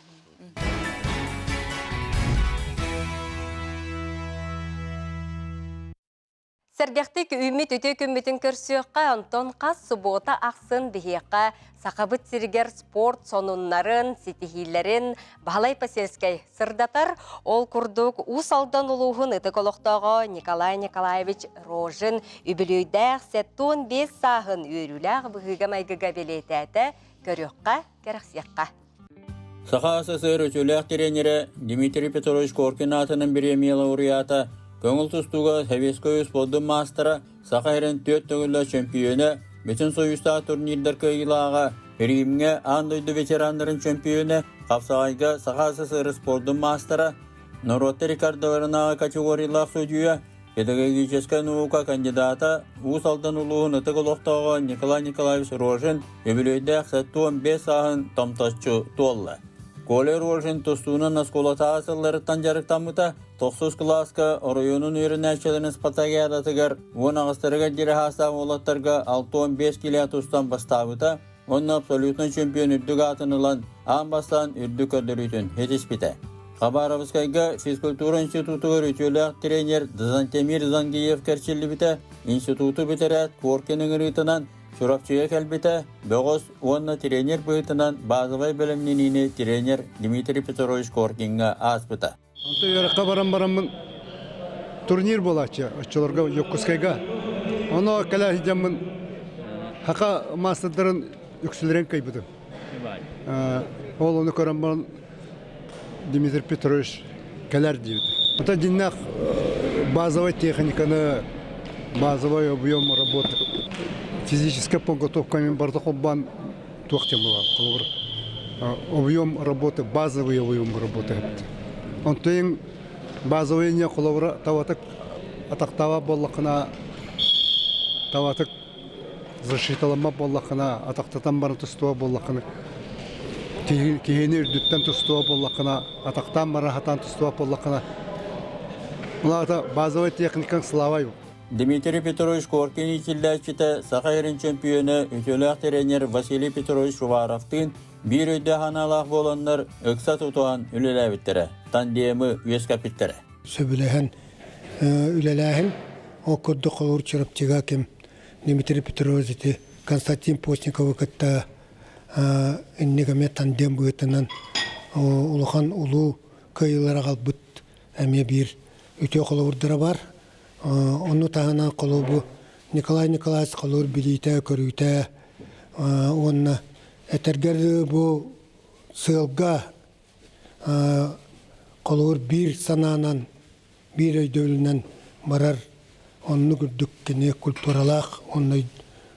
A: Сэргэхтик үүммүт үтүө күммүтүн көрсүөххэ, онтон хас субуота ахсын биһиэхэ Сахабыт сиригэр спорт сонуннарын, ситиһиилэрин Баһылай Посельскай сырдатар. Ол курдук Уус Алдан улууһун ытык олохтооҕо Николай Николаевич Рожин үбүлүөйдээх 75 сааһын үөрүүлээх быһыыга-майгыга бэлиэтээтэ, көрүөххэ, кэрэхсиэххэ.
N: Саха СССР үтүөлээх тренерэ Дмитрий Петрович Коркин аатынан бириэмийэ лауреата, көҥүл тустууга Советскай спордун маастара, Саха сирин түөрт төгүллээх чөмпүйүөнэ, Бүтүн Союзтаах турнирдар кыайыылааҕа, Римҥэ аан дойду ветераннарын чөмпүйүөнэ, хапсаҕайга Саха СССР спордун маастара, норуоттар рекордаларынааҕы категориялаах судьуйа, Педагогическай наука кандидата, Уус Алдан улууһун ытык олохтооҕо Николай Николаевич Рожин үбүлүөйдээх 75 сааһын томточчу туолла. Коля Рожин тустуунан оскуолатааҕы сылларыттан дьарыктаммыта, тохсус кылааска оройуонун үөрэнээччилэрин спартакиадатыгар 18-тарыгар диэри саастаах уолаттарга 65 килэ тустан бастаабыта уонна абсолютнай чемпион үрдүк аатын ылан аан бастаан үрдүк көрдөрүүтүн ситиспитэ. Хабаровскайга физкультура институтугар үтүөлээх тренер Дзантемир Зангиев кэрчиллибитэ, институту бүтэрээт Коркин ыҥырыытынан Чурапчыга кэлбитэ, бөҕөс уонна тренер быһыытынан базовай бэлэмнэниини тренер Дмитрий Петрович Коркиҥҥа ааспыта.
O: Онтон үөрэххэ баран бараммын турнир буолааччы оччолорго Дьокуускайга. Ону кэлэ сылдьаммын саха маастардарын үксүлэрин кыайбытым. Ол ону көрөн баран Дмитрий Петрович кэлэр диэбит. Это дьиннээх базовай техниканы, базовый объем работы, физическая подготовка мен барыта холбоон туох диэн буолар холобур объем работы базовый объем работы онтон базовый не холобура таватык атахтаабат буоллаххына таватык защиталаммат буоллаххына атахтатан баран тустуба буоллаххына киһини үрдүттэн тустуба буоллаххына атахтаан баран хатаан тустуба буоллаххына Мына базовый техникаң слабай
N: Дмитрий Петрович Коркин иитиллээччитэ, Саха сирин чөмпүйүөнэ, үтүөлээх тренер Василий Петрович Уваровтыын биир өйдөөх санаалаах буоланнар ыкса тутуһан үлэлээбиттэрэ, тандемы үөскэппиттэрэ.
P: Сөбүлэһэн үлэлээһин ол курдук холобур Чурапчыга ким Дмитрий Петрович ити Константин Постниковы кытта инник эмиэ тандем быһыытынан улахан улуу кыайыылары аҕалбыт эмиэ биир үтүө холобурдара бар. Ону таһынан холобу Николай Николаевич холобур билиитэ-көрүүтэ уонна этэргэр бу сыалга холобур биир санаанан, биир өйдөбүлүнэн барар. Оннук үрдүк кини культуралаах, онно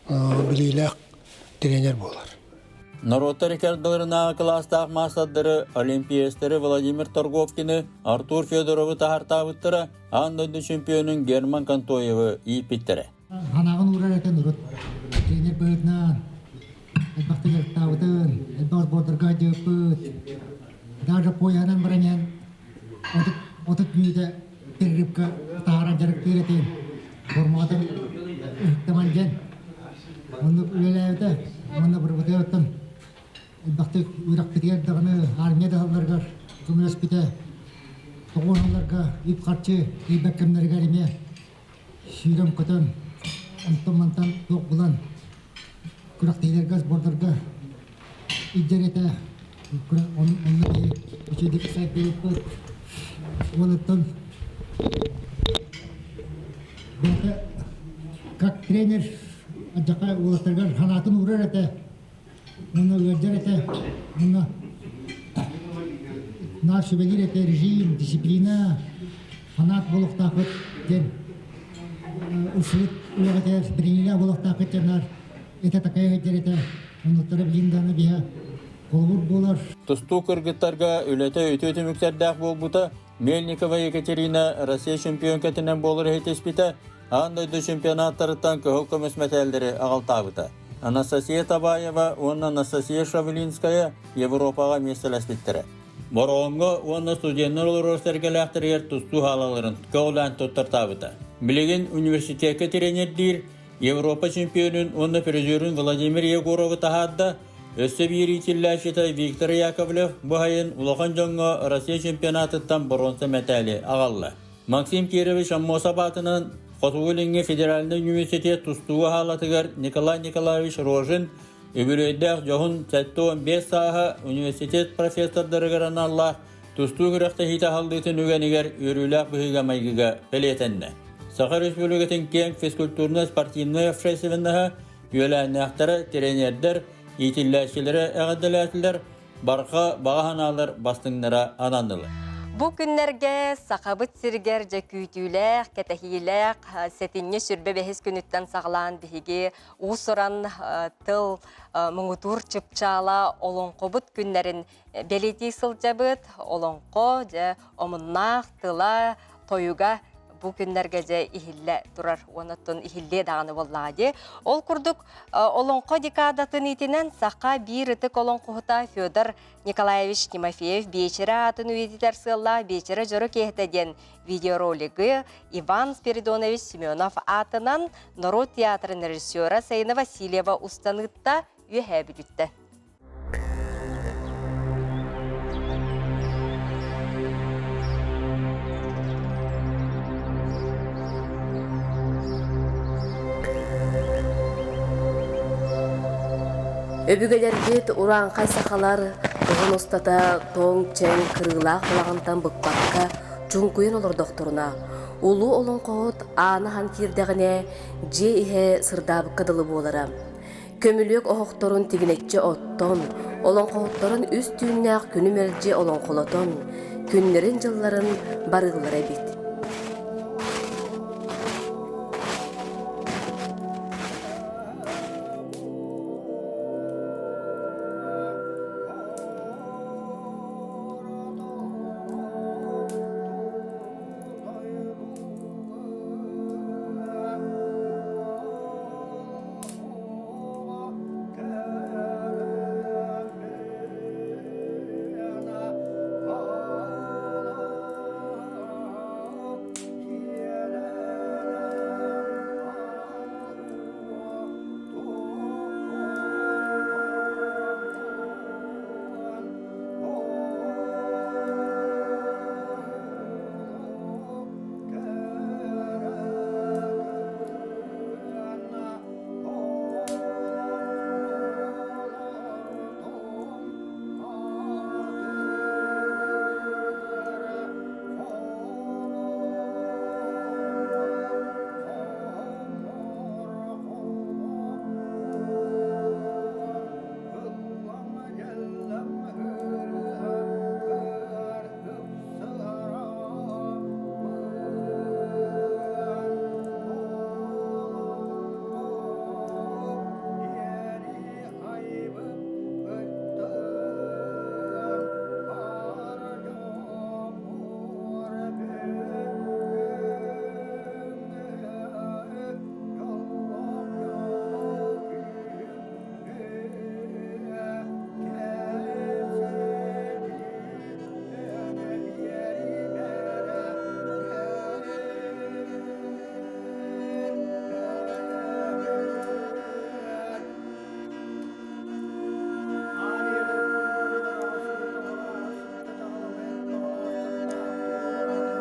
P: билиилээх тренер буолар.
N: Норуоттар иккардыларынааҕы кылаастаах маастардары олимпиецтэри Владимир Торговкины, Артур Федоровы таһартаабыттара, аан дойду чемпионун Герман Контоевы ииппиттэрэ.
Q: Ханаҕын уурар этэн урут тренер быһыытынан элбэхтик дьарыктаабытын, элбэх сбордарга дьыыппыт. Даже пояһынан баран иһэн 30 мүнүүтэ перерывка таһааран дьарыктыыр этим. Форматын ыһыктаман диэн. Оннук үлэлээбитэ. Уонна барыбытыгар элбэхтик үөрэхпитигэр даҕаны армия даһалларыгар көмөлөспүтэ. Тоҕуоналларга үп-харчы тиийбэт кэмнэригэр эмиэ сүүрэн-көтөн, онтон-мантан туох булан күрэхтэһиилэргэ, сбордарга илдьэр этэ. Онно биһи үчүгэйдик сайдыыбыппыт. Уонуттан бэйэтэ как тренер алдьархай уолаттарыгар санаатын уурар этэ. Уонна ыалдьар этэ. Уонна наар сүбэлиир этэ режим, дисциплина, фанат буолуохтаахпыт диэн ылсыбыт үлэҕитигэр бэриниилээх буолуохтаахпыт диэн наар этэ такайа сылдьар этэ. Оннуктара билигин даҕаны биһэ холобур буолар.
N: Тустуу кыргыттарга үлэтэ үтүө түмүктэрдээх буолбута. Мельникова Екатерина Россия чемпионкатынан буолар иһитиспитэ, аан дойду чемпионаттарыттан кыһыл көмүс мэтээллэри аҕалтаабыта. Анастасия Табаева уонна Анастасия Шавлинская Европаҕа миэстэлэспиттэрэ. Бороҕоҥҥо уонна студеннар олорор сэргэлээхтэригэр тустуу хаалаларын көҕүлээн туттартаабыта. Билигин университекка тренердиир Европа чемпионун уонна призерун Владимир Егоровы таһаарда, өссө биир иитиллээччитэ Виктор Яковлев бу сайын улахан дьоҥҥо Россия чемпионатыттан боруонса мэтээли аҕалла. Максим Кирович Аммосов аатынан Хотугу Илиҥҥи федеральнай университет тустууга хаалатыгар Николай Николаевич Рожин үбүлүөйдээх дьоһун 75 сааһа университет профессордарыгар аналлаах тустуу күрэхтэһиитэ аһыллыытын үгэнигэр үөрүүлээх быһыыга-майгыга бэлиэтэннэ. Саха Республикатын киэҥ физкультурнай-спортивнай общественноһа, үөлээннээхтэрэ, тренердэр, иитиллээччилэрэ эҕэрдэлээтилэр, барҕа баҕа санаалар бастыҥнара ананнылар.
A: Бу күннэргэ Сахабыт сиригэр дьэ күүтүүлээх, кэтэһиилээх сэтинньи сүрбэ бэһис күнүттэн саҕалаан биһиги уус-уран тыл муҥутуур чыпчаала олоҥхобут күннэрин бэлиэтии сылдьабыт. Олоҥхо дьэ омуннаах тыла, тойуга бу күннэргэ дьэ иһиллэ турар уонна иһиллиэ даҕаны буоллаҕа дии. Ол курдук олоҥхо декадатын иитинэн саха биир ытык олоҥхоһута Федор Николаевич Тимофеев биэчэрэ аатын үйэтитэр сыаллаах Биэчэрэ дьоро киэһэтэ диэн видеоролигы Иван Спиридонович Семенов аатынан норуот театрын режиссера Саина Васильева устан ыытта үөһээ Бүлүүттэн.
R: Өбүгэлэрбит урааҥхай сахалар кыһын устата тоҥ чэҥ кырыылаах балаҕантан быкпакка чуҥкуйан олордохторуна, улуу олоҥхоһут ааны аһан киирдэҕинэ, дьиэ иһэ сырдаабыкка дылы буолара. Көмүлүөк оһохторун тигинэччи оттон, олоҥхоһуттарын үс түүннээх күнү мэлдьи олоҥхолотон, күннэрин-дьылларын барыыллара эбит.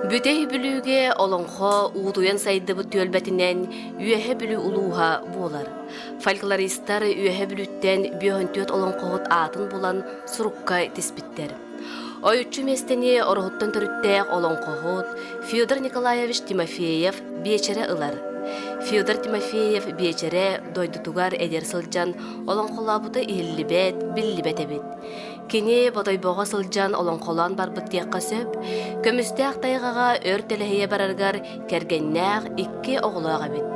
R: Бүтэй Бүлүүгэ олоҥхо уутуйан сайдыбыт түөлбэтинэн Үөһэ Бүлүү улууһа буолар. Фольклористар Үөһэ Бүлүүттэн 54 олоҥхоһут аатын булан сурукка тиспиттэр. Ойуччу миэстэни Ороһуттан төрүттээх олоҥхоһут Федор Николаевич Тимофеев биэчэрэ ылар. Федор Тимофеев биэчэрэ дойдутугар эдэр сылдьан олоҥхолообута иһиллибэт, биллибэт эбит. Кини Бодойбоҕо сылдьан олоҥхолоон барбыт диэххэ сөп, көмүстээх тайҕаҕа өр тэлэһийэ барарыгар кэргэннээх икки оҕолоох эбит.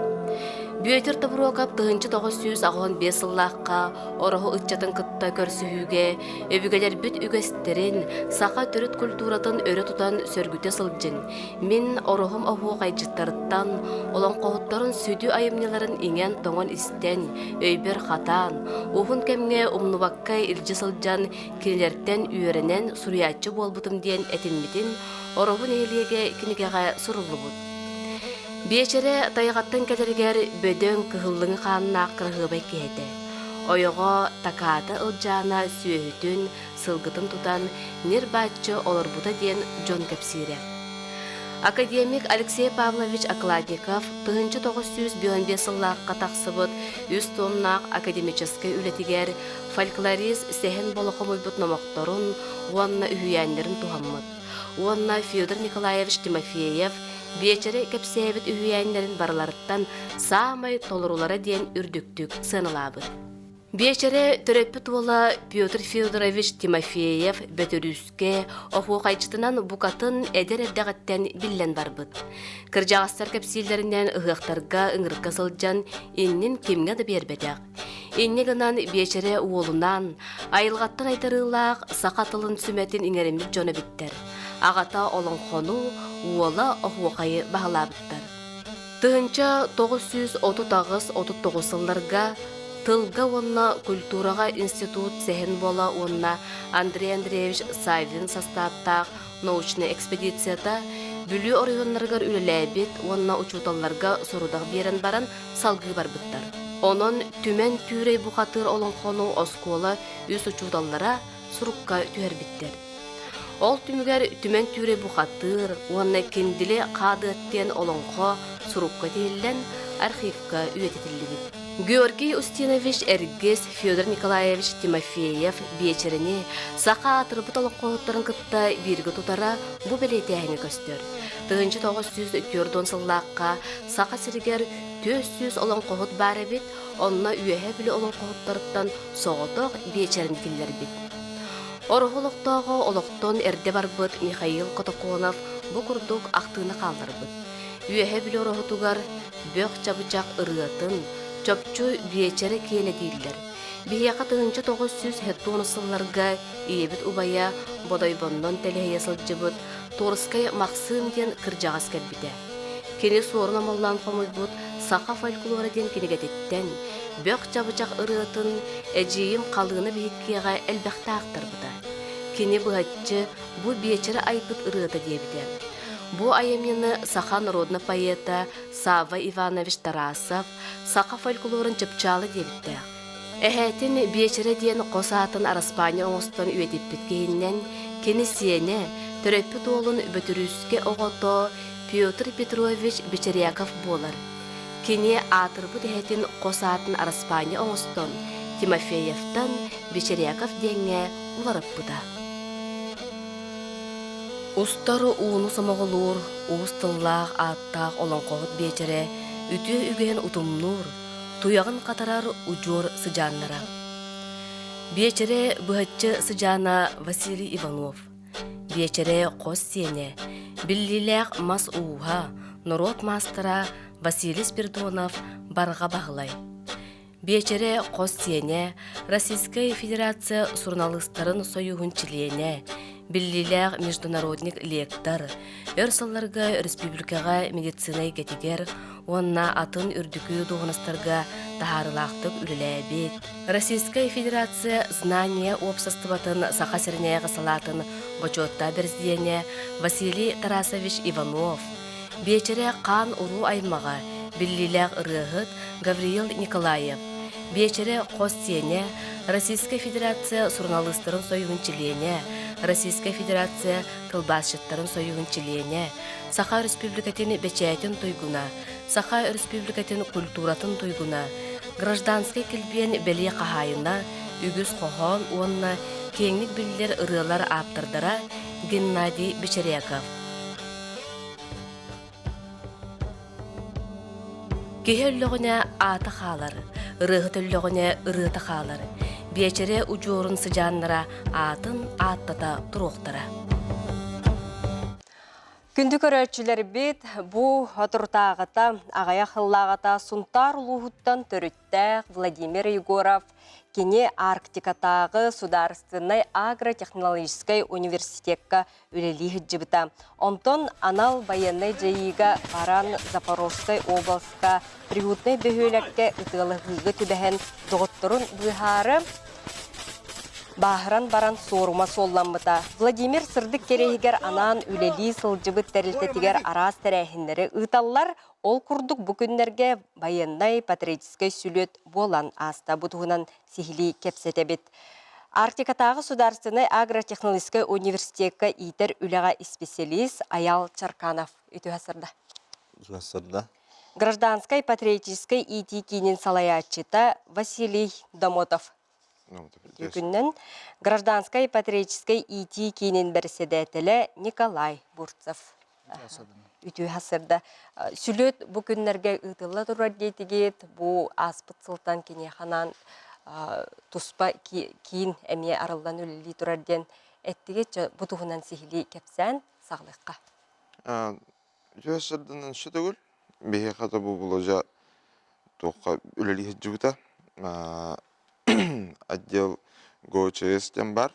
R: Бүөтүр Тобуруокап 1985 сыллаахха Ороһу ыччатын кытта көрсүһүүгэ өбүгэлэрбит үгэстэрин, саха төрүт культуратын өрө тутан сөргүтэ сылдьыҥ, мин Ороһум оһуохайдьыттарыттан, олоҥхоһуттарын сүдү айымньыларын иҥэн-тоҥон истэн, өйбөр хатаан, уһун кэмҥэ умнубакка илдьэ сылдьан, кинилэртэн үөрэнэн суруйааччы буолбутум диэн этиммитин Ороһу нэһилиэгэ кинигэҕэ суруллубут. Биэчэрэ тайҕаттан кэлэригэр бөдөҥ кыһыллыҥы хааннаах кыраһыабай киһи этэ. Ойоҕо Такаата Ылдьаана сүөһүтүн, сылгытын тутан ньир-бааччы олорбута диэн дьон кэпсиирэ. Академик Алексей Павлович Окладников 1995 сыллаахха тахсыбыт үс туомнаах академическай үлэтигэр фольклорист Сэһэн Боло хомуйбут номохторун уонна үһүйээннэрин туһаммыт уонна Федор Николаевич Тимофеев биэчэри кэпсээбит үһүйээннэрин барыларыттан саамай толорулара диэн үрдүктүк сыаналаабыт. Биэчэрэ төрөппүт уола Петр Федорович Тимофеев Бөтүрүүскэ оһуохайдьытынан букатын эдэр эрдэҕиттэн биллэн барбыт. Кырдьаҕастар кэпсииллэринэн ыһыахтарга ыҥырыкка сылдьан иннин кимҥэ да биэрбэтэх. Инньэ гынан Биэчэрэ уолунаан айылҕаттан айдарыылаах саха тылын сүмэтин иҥэриммит дьон эбиттэр. Аҕата олоҥхону, уола оһуохайы баһылаабыттар. 1938-39 сылларга Тылга уонна культураҕа институт Сэһэн Бола уонна Андрей Андреевич Саввин састааптаах научнай экспедицията Бүлүү оройуоннарыгар үлэлээбит уонна учууталларга сорудах биэрэн баран салгыы барбыттар. Онон Түмэн Түүрэй бухатыыр олоҥхону оскуола үс учууталлара сурукка түһэрбиттэр. Ол түмүгэр Түмэн Түүрэй бухатыыр уонна Киндили Хаадыат диэн олоҥхо сурукка тиһиллэн архивка үйэтитиллибит. Георгий Устинович Эргис Федор Николаевич Тимофеев биэчэрэни саха аатырбыт олоҥхоһуттарын кытта бииргэ тутара бу бэлиэтээһиҥҥэ көстөр. 1940 сыллаахха Саха сиригэр 400 олоҥхоһут баар эбит, онно Үөһээ Бүлүү олоҥхоһуттарыттан соҕотох биэчэрин киллэрбит. Ороһу олохтооҕо олохтон эрдэ барбыт Михаил Котоконов бу курдук ахтыыны хаалларбыт. Үөһэ Бүлүү Ороһутугар бөх чабычах ырыатын, чопчу биэчэрэ киэнэ дииллэр. Биһиэхэ 1970 сылларга ийэбит убайа Бодойбоннон тэлэһийэ сылдьыбыт Торскай Махсыым диэн кырдьаҕас кэлбитэ. Кини суорун омоллоон хомуйбут «Саха фольклора» диэн кинигэтиттэн бөх чабычах ырыатын эдьиийим Халыына биһиккиэҕэ элбэхтэ аахтарбыта. Кини быһаччы бу биэчэрэ айбыт ырыата диэбитэ. Бу айымньыны саха народнай поэта Савва Иванович Тарасов саха фольклорун чыпчаала диэбиттээх. Эһээтин Биэчэрэ диэн хос аатын араспаанньа оҥостон үйэтиппит киһиннэн кини сиэнэ, төрөппүт уолун Бөтүрүүскэ оҕото Петр Петрович Бечеряков буолар. Кини аатырбыт эһэтин хос аатын араспаанньа оҥостон Тимофеевтан Бечеряков диэҥҥэ уларыппыта. Устар ууну сомоҕолуур, уус тыллаах ааттаах олоҥхоһут Биэчэрэ үтүө үгэһин утумнуур, туйаҕын хатарар удьуор сыдьааннара. Биэчэрэ быһаччы сыдьаана Василий Иванов. Биэчэрэ хос сиэнэ, биллиилээх мас ууһа, норуот маастара Василий Спиридонов Барҕа Баһылай. Биэчэрэ хос сиэнэ, Российскай Федерация суруналыыстарын сойууһун чилиэнэ, биллиилээх международник лектор, өр сылларга республикаҕа медицина эйгэтигэр уонна атын үрдүкү дуоһунастарга таһаарыылаахтык үлэлээбит, Российскай Федерация Знание уопсастыбатын Саха сиринээҕи салаатын бочуоттаах бэрэсидьиэнэ Василий Тарасович Иванов, Биэчэрэ хаан уруу аймаҕа, биллиилээх ырыаһыт Гавриил Николаев, Биэчэрэ хос сиэнэ, Российскай Федерация суруналыыстарын сойууһун чилиэнэ, Российскай Федерация тылбаасчыттарын союһун чилиэнэ, Саха Өрөспүүбүлүкэтин бэчээтин туйгуна, Саха Өрөспүүбүлүкэтин культуратын туйгуна, Гражданскай килбиэн бэлиэ хаһаайына, үгүс хоһоон уонна киэҥник биллэр ырыалар ааптардара Геннадий Бечеряков. Киһи өллөҕүнэ аата хаалар, ырыаһыт өллөҕүнэ ырыата хаалар. Биэчэрэ удьуорун сыдьааннара аатын ааттата туруохтара.
A: Күндү көрөөччүлэрбит, бу отурутааҕыта, аҕыйах сыллааҕыта Сунтаар улууһуттан төрүттээх Владимир Егоров кини Арктикатааҕы судаарыстыбаннай агротехнологическай университекка үлэлии сылдьыбыта. Онтон анал байыаннай дьайыыга баран Запорожскай обласка Приютнай бөһүөлэккэ ытыалаһыыга түбэһэн доҕотторун быыһаары бааһыран баран суорума суолламмыта. Владимир сырдык кэриэһигэр анаан үлэлии сылдьыбыт тэрилтэтигэр араас тэрээһиннэри ыыталлар. Ол курдук бу күннэргэ байыаннай патриотическай сүлүөт буолан ааста. Бу туһунан сиһилии кэпсэтэбит. Арктикатааҕы судаарыстыбаннай агротехнологическай университекка иитэр үлэҕэ исписэлиис Айал Чарканов үтүө сырда.
S: Сырда.
A: Гражданскай патриотическай иитии киинин салайааччыта Василий Домотов. Күннэн гражданскай патриотическай иитии киинин бэрэссэдээтэлэ Николай Бурцев. Үтүө сырда. Сүлүөт бу күннэргэ ыытылла турар диэтигит, бу ааспыт сылтан киниэхэ анаан туспа киин эмиэ арыллан үлэлии турар диэн эттигит. Бу туһунан сиһилии кэпсээн саҕалыахха.
S: Үтүө сырданан төгүл биһиэхэ да бу Болодьа туохха үлэлии сылдьыбыта. Отдел ГОЧС диэн баар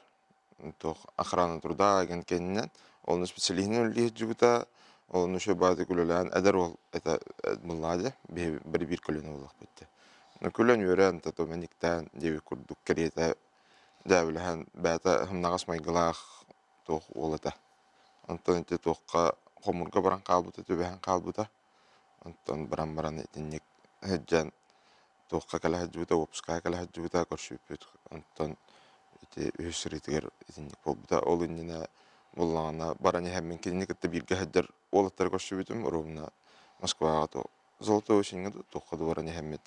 S: туох охрана труда агент кэннинэн онно специалиһинэн үлэлии сылдьыбыта. Онно үчүгэй баҕайытык үлэлээн эдэр уол это буллаа биһи бары биир көлүөнэ буоллахпыт дии. Күлэн үөрэн тото мэниктээн диэбит курдук кэриэтэ дьээбэлэһэн бэйэтэ сымнаҕас майгылаах туох уол этэ. Онтон ити туохха хомуурга баран хаалбыта, түбэһэн хаалбыта. Онтон баран баран итинник сылдьан туохха кэлэ сылдьыбыта, уоппускаҕа кэлэ сылдьыбыта, көрсүбүппүт. Онтон ити үһүс сырыытыгар итинник буолбута. Ол иннинэ буоллаҕына баран иһэммин кинини кытта бииргэ сылдьар уолаттары көрсүбүтүм. Оруобуна Москваҕа Золотой осеньҥа туохха да баран иһэммит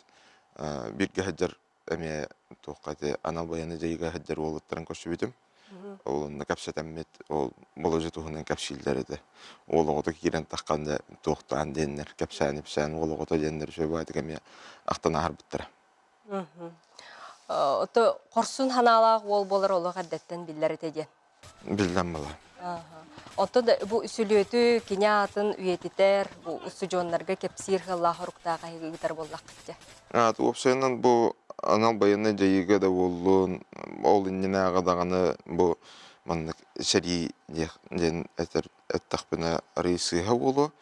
S: бииргэ сылдьар эмиэ туохха ити анал байыаннай дьайыыга сылдьар уолаттарын көрсүбүтүм. Ол онно кэпсэтэммит, ол Болодьа туһунан кэпсииллэр этэ. Уол оҕото киирэн таххан да туохтаан диэннэр, кэпсээн-ипсээн уол оҕото диэннэр үчүгэй баҕайытык эмиэ ахтан аһарбыттара.
A: Ото хорсун санаалаах уол буолар олох эрдэттэн биллэр этэ диэн.
S: Биллэн буолар.
A: Оттон да бу сүлүөтү кини аатын үйэтитэр, бу устудьуоннарга кэпсиир сыаллаах оруктаах ыытар буоллаххыт дьэ.
S: Уопсайынан бу анал байыаннай дьайыыга да буоллун, ол иннинээҕи даҕаны бу маннык сэрии диэн этэр эттэхпинэ арыый сыыһа буолуо.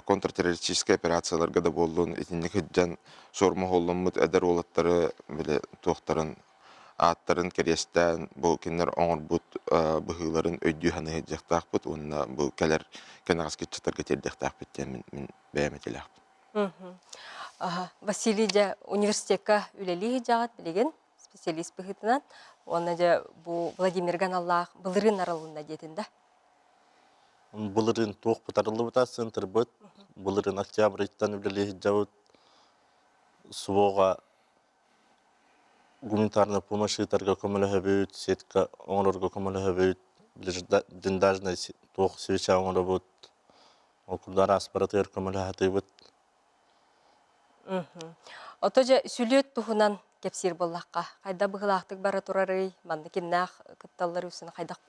S: Контртеррористическай операцияларга да буоллун итинник сылдьан суормоһолломмут эдэр уолаттары били туохтарын ааттарын кэриэстээн бу кинилэр оҥорбут быһыыларын өйдүү саныы сылдьыахтаахпыт уонна бу кэлэр кэнэҕэски ыччаттарга тиэрдиэхтээхпит диэн мин, мин бэйэм этилээхпин.
A: Василий дьэ университекка үлэлии сылдьаҕыт билигин специалист быһыытынан уонна дьэ бу Владимирга аналлаах былырыын арылынна диэтин да?
T: Былырыын туох бытарыллыбыта центрбыт былырыын октябрьтан үлэлии сылдьабыт СВО-ҕа Гуманитарнай помощь ыытарга көмөлөһөбүт, сетка оҥорорго көмөлөһөбүт, блиндажнай туох свеча оҥоробут, ол курдук араас барытыгар көмөлөһө сатыыбыт.
A: Ото дьэ сүлүөт туһунан кэпсиир буоллахха, хайдах быһыылаахтык бара турарый, манна кимнээх кытталлар үксүн хайдах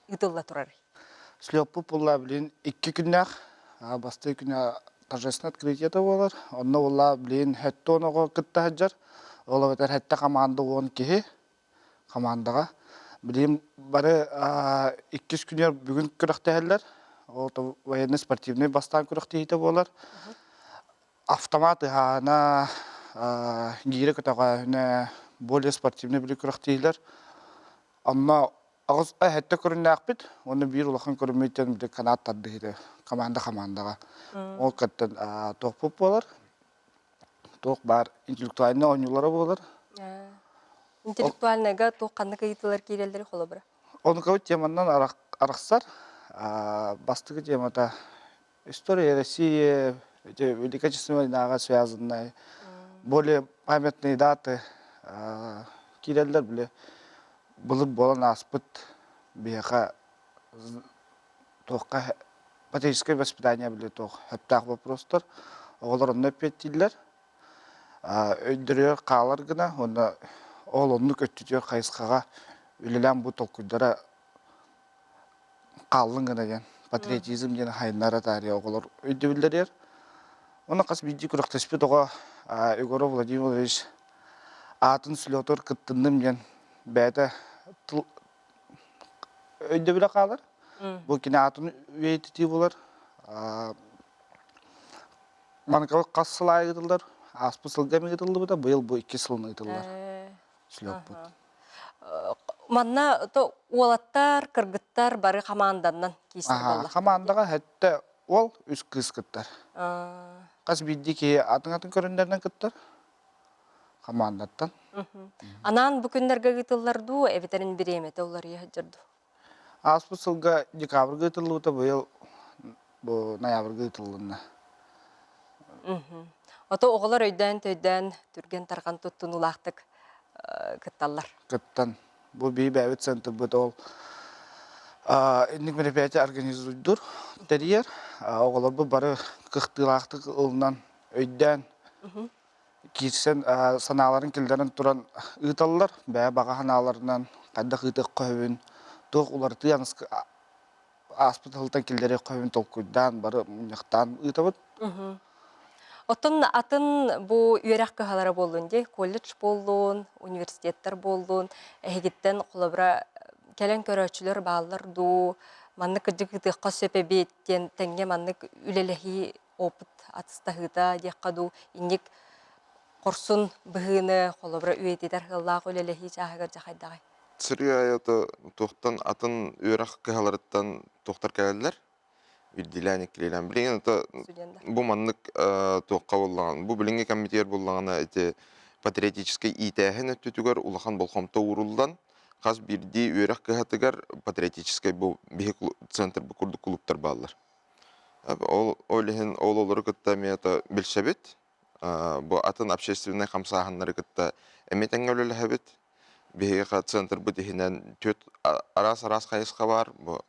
A: ыытылла турарый?
U: Слеппут буолла билин икки күннээх бастакы күнэ торжественное открытиета буолар. Онно буолла билин хэттон оҕо кытта сылдьар. Ол эбэтэр хэттэ команда уон киһи командаҕа. Билин бары иккис күнүгэр бүгүн күрэхтэһэллэр. Ол военно-спортивный бастаан күрэхтэһиитэ буолар. Автомат ыһаана, гиирэ көтөҕөөһүнэ, более спортивный били күрэхтэһиилэр. Онно Аҕыс эһэттэ көрүннээхпит уонна биир улахан көрүммүттэн били канат тардыһыыта команда командаҕа. Ол кыттан туохпут буолар, туох баар интеллектуальнай оонньуулара буолар.
A: Интеллектуальнайга туох ханнык ыйытыылар киирэллэри холобура?
U: Онукабыт теманан арахсар. Бастакы темата история России, Великой Отечественной войнаға связанная, более памятные даты киирэллэр били былыр буолан ааспыт биһиэхэ туохха патриотическое воспитание били туох сөптөөх вопростар оҕолор онно эппиэттииллэр өйдөрүгэр хаалар гына уонна ол оннук өттүтүгэр хайысхаҕа үлэлээн бу толкуйдара хааллын гына диэн патриотизм диэн хайыннара таарыйа оҕолор өйдөбүллэригэр. Уонна хас биирдии күрэхтэспит оҕо Егоров Владимир Владимирович аатын слетугар кыттынным диэн бэйэтэ тыл өйдөбүлэ хаалар. Бу кини аатын үйэтитии буолар. Маныкабыт хас сыл аайы ыытыллар? Ааспыт сылга эмиэ ыытыллыбыта, быйыл бу икки сылын ыытыллар слеппут.
A: Манна то уолаттар, кыргыттар бары хамаанданнан киирсэр буоллахтар.
U: Хамаандаҕа хэттэ уол, үс кыыс кыттар. Хас биирдии киһи атын-атын көрүҥнэринэн кыттар. Хамаандаттан.
A: Анаан бу күннэргэ ыытыллар дуу, эбэтэрин бириэмэтэ уларыйа сылдьар дуу?
U: Ааспыт сылга декабрьга ыытыллыбыта, быйыл бу ноябрьга ыытыллынна.
A: Ото оҕолор өйдөөн-төйдөөн түргэн-тарҕан туттунуулаахтык кытталлар.
U: Кыттан. Бу биһи бэйэбит центрбыт ол инник мероприятие организуйдур, тэрийэр. Оҕолорбут бары кыхтыылаахтык ылынан, өйдөөн киирсэн санааларын киллэрэн туран ыыталлар. Бэйэ баҕа санааларынан хайдах ыытыахха сөбүн, туох уларытыы ааспыт сылтан киллэриэххэ сөбүн толкуйдаан бары мунньахтаан ыытабыт.
A: Оттон атын бу үөрэх кыһалара буоллун дии, колледж буоллун, университеттар буоллун, эһигиттэн холобура кэлэн көрөөччүлэр бааллар дуу, маннык кырдьык ыытыахха сөп эбит диэн тэҥҥэ маннык үлэлэһии опыт атыстаһыыта диэххэ дуу, инник хорсун быһыыны холобура үйэтитэр сыаллаах үлэлэһии чааһыгар дьэ хайдаҕый?
S: Сырыы айата туохтан атын үөрэх кыһаларыттан туохтар кэлэллэр үрдүлээн иккилээн билигин это бу маннык туохха буоллаҕына бу билиҥҥи кэммитигэр буоллаҕына ити патриотическай иитээһин өттүтүгэр улахан болҕомто ууруллан хас биирдии үөрэх кыһатыгар патриотическай бу биһи центр бу курдук клубтар бааллар Ол, ол иһин ол олору кытта эмиэ билсэбит. Бу атын общественнай хамсааһыннары кытта эмиэ тэҥҥэ үлэлэһэбит. Биһиги центрбыт иһинэн түөрт араас-араас хайысха баар. Бу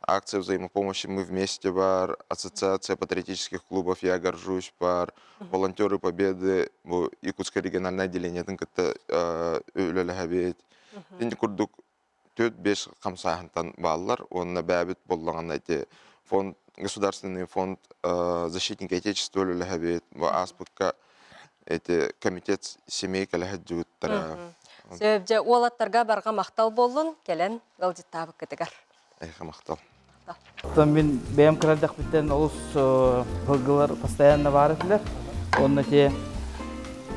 S: акция взаимопомощи «Мы вместе» бар, Ассоциация патриотических клубов «Я горжусь» бар, Волонтеры Победы, бу Якутское региональное отделениетын кытта үлэлэһэбит. Ити курдук 4-5 хамсааһынтан бааллар уонна бэйэбит буоллаҕына ити фонд государственный фонд защитники отечества үлэлэһэбит бу ааспыкка эти комитет семей кэлэ сылдьыбыттара
A: Сөп дьэ уолаттарга барҕа махтал буоллун кэлэн ыалдьыттаабыккытыгар.
S: Эйиэхэ махтал.
B: Оттон мин бэйэм кыра эрдэхпиттэн олус сылгылар постоянно баар этилэр. Онно те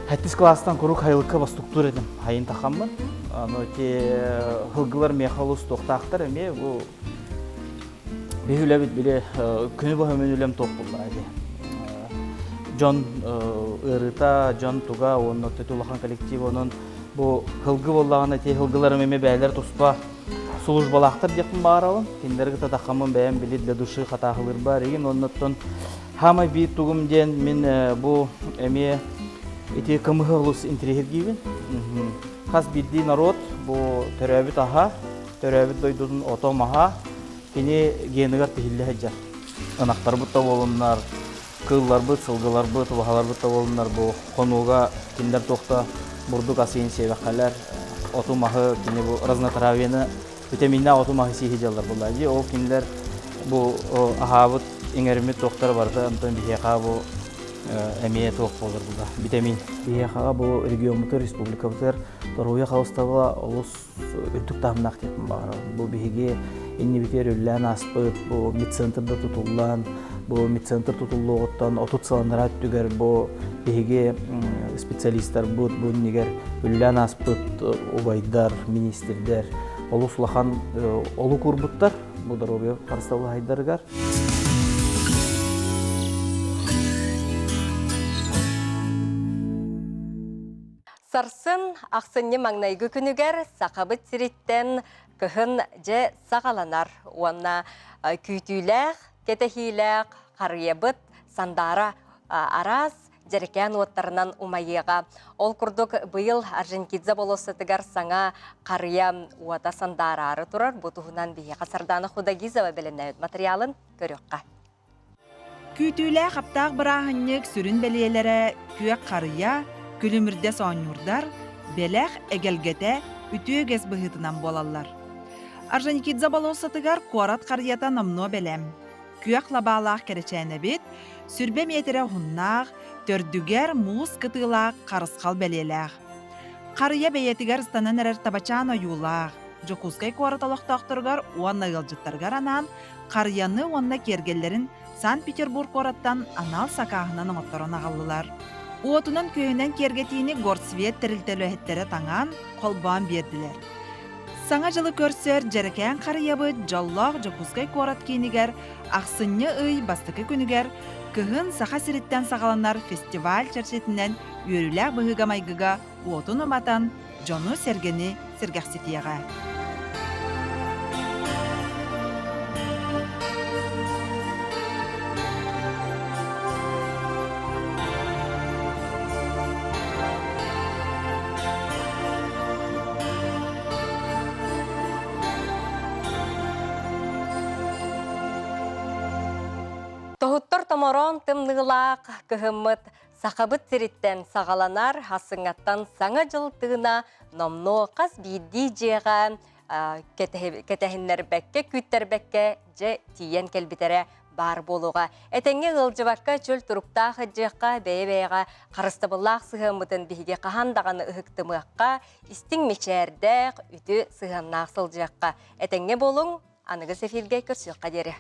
B: хэттис класстан куруук хайылыкка бастуктуур этим. Хайын тахаммын. Аны те сылгылар миэхэ олус туохтаахтар эмиэ бу биһи үлэбит били күнү быһа мин үлэм туох буолла ити. Дьон ыарыыта, дьон туга уонна улахан коллектив онон бу сылгы буоллаҕына ити сылгыларым эмиэ бэйэлэр туспа службалаахтар диэхпин баҕарабын. Кинилэри кытта таххаммын бэйэм били для души хатааһылыырбар игин оннуттан хаамай биир тугум диэн мин бу эмиэ ити кымыһы олус интириэһиргиибин. Хас биирдии норуот бу төрөөбүт аһа, төрөөбүт дойдутун ото-маһа кини геныгар тиһиллэ сылдьар. Ынахтарбыт да буолуннар, кыылларбыт, сылгыларбыт, убаһаларбыт да буоллуннар бу хонууга кинилэр туох да бурдук ас иһин сиэбэххэлэр, оту-маһы кини бу разнотравьены витаминнаах оту-маһы сии сылдьаллар буоллаа дии. Ол кинилэр бу аһаабыт, иҥэриммит туохтара барыта онтон биһиэхэ бу эмиэ туох буолар була витамин. Биһиэхэҕэ бу региоммутугар, республикабытыгар доруобуйа харыстабыла олус үрдүк таһымнаах диэхпин баҕарабын. Бу биһиги иннибитигэр үлэлээн ааспыт, бу медцентрда тутуллан, бу медцентр тутуллуоҕуттан 30 сыл анараа өттүгэр бу биһиги специалистарбыт бу иннигэр үлэлээн ааспыт убайдар, министрдэр олус улахан олук уурбуттар бу доруобуйа харыстабылаһайдарыгар.
A: Сарсын ахсынньы маҥнайгы күнүгэр Сахабыт сириттэн Кыһын дьэ саҕаланар уонна күүтүүлээх, кэтэһиилээх харыйабыт сандаара араас дьэрэкээн уоттарынан умайыаҕа. Ол курдук быйыл Орджоникидзе болуоссатыгар саҥа харыйа уота сандаараары турар. Бу туһунан биһиэхэ Сардаана Худогизова бэлэмнээбит матырыйаалын көрүөххэ.
C: Күүтүүлээх аптаах бырааһынньык сүрүн бэлиэлэрэ күөх харыйа, күлүмүрдэс оонньуурдар, бэлэх эгэлгэтэ үтүө үгэс быһыытынан буолаллар. Орджоникидзе болуоссатыгар куорат харыйата номнуо бэлэм. Күөх лабаалаах кэрэчээнэбит сүрбэ миэтэрэ уһуннаах, төрдүгэр муус кытыылаах харысхал бэлиэлээх. Харыйа бэйэтигэр ыстанан эрэр табачаан ойуулаах, Дьокуускай куорат олохтоохторугар уонна ыалдьыттарыгар анаан харыйаны уонна киэргэллэрин Санкт-Петербург куораттан анал сакааһынан оҥотторон аҕаллылар. Уотунан-күөһүнэн киэргэтиини Горцвет тэрилтэ үлэһиттэрэ таҥан, холбоон биэрдилэр. Саҥа дьылы көрсөр дьэрэкээн харыйабыт дьоллоох Дьокуускай куорат киинигэр ахсынньы ый бастакы күнүгэр кыһын Саха сириттэн саҕаланар фестиваль чэрчитинэн үөрүүлээх быһыыга-майгыга уотун уматан, дьону-сэргэни сэргэхситиэҕэ.
A: Тоһуттар томороон тымныылаах кыһыммыт Сахабыт сириттэн саҕаланар хасыҥаттан Саҥа дьыл тыына номнуо хас биирдии дьиэҕэ кэтэһиннэрбэккэ, күүттэрбэккэ дьэ тиийэн кэлбитэрэ баар буолуоҕа. Этэҥҥэ ыалдьыбакка чөл туруктаах ыдьыахха, бэйэ-бэйэҕэ харыстабыллаах сыһыаммытын биһиги хаһан даҕаны ыһыктымыахха, истиҥ мичээрдээх, үтүө сыһыаннаах сылдьыахха. Этэҥҥэ буолуҥ, аныгыс эфиргэ көрсүөххэ диэри.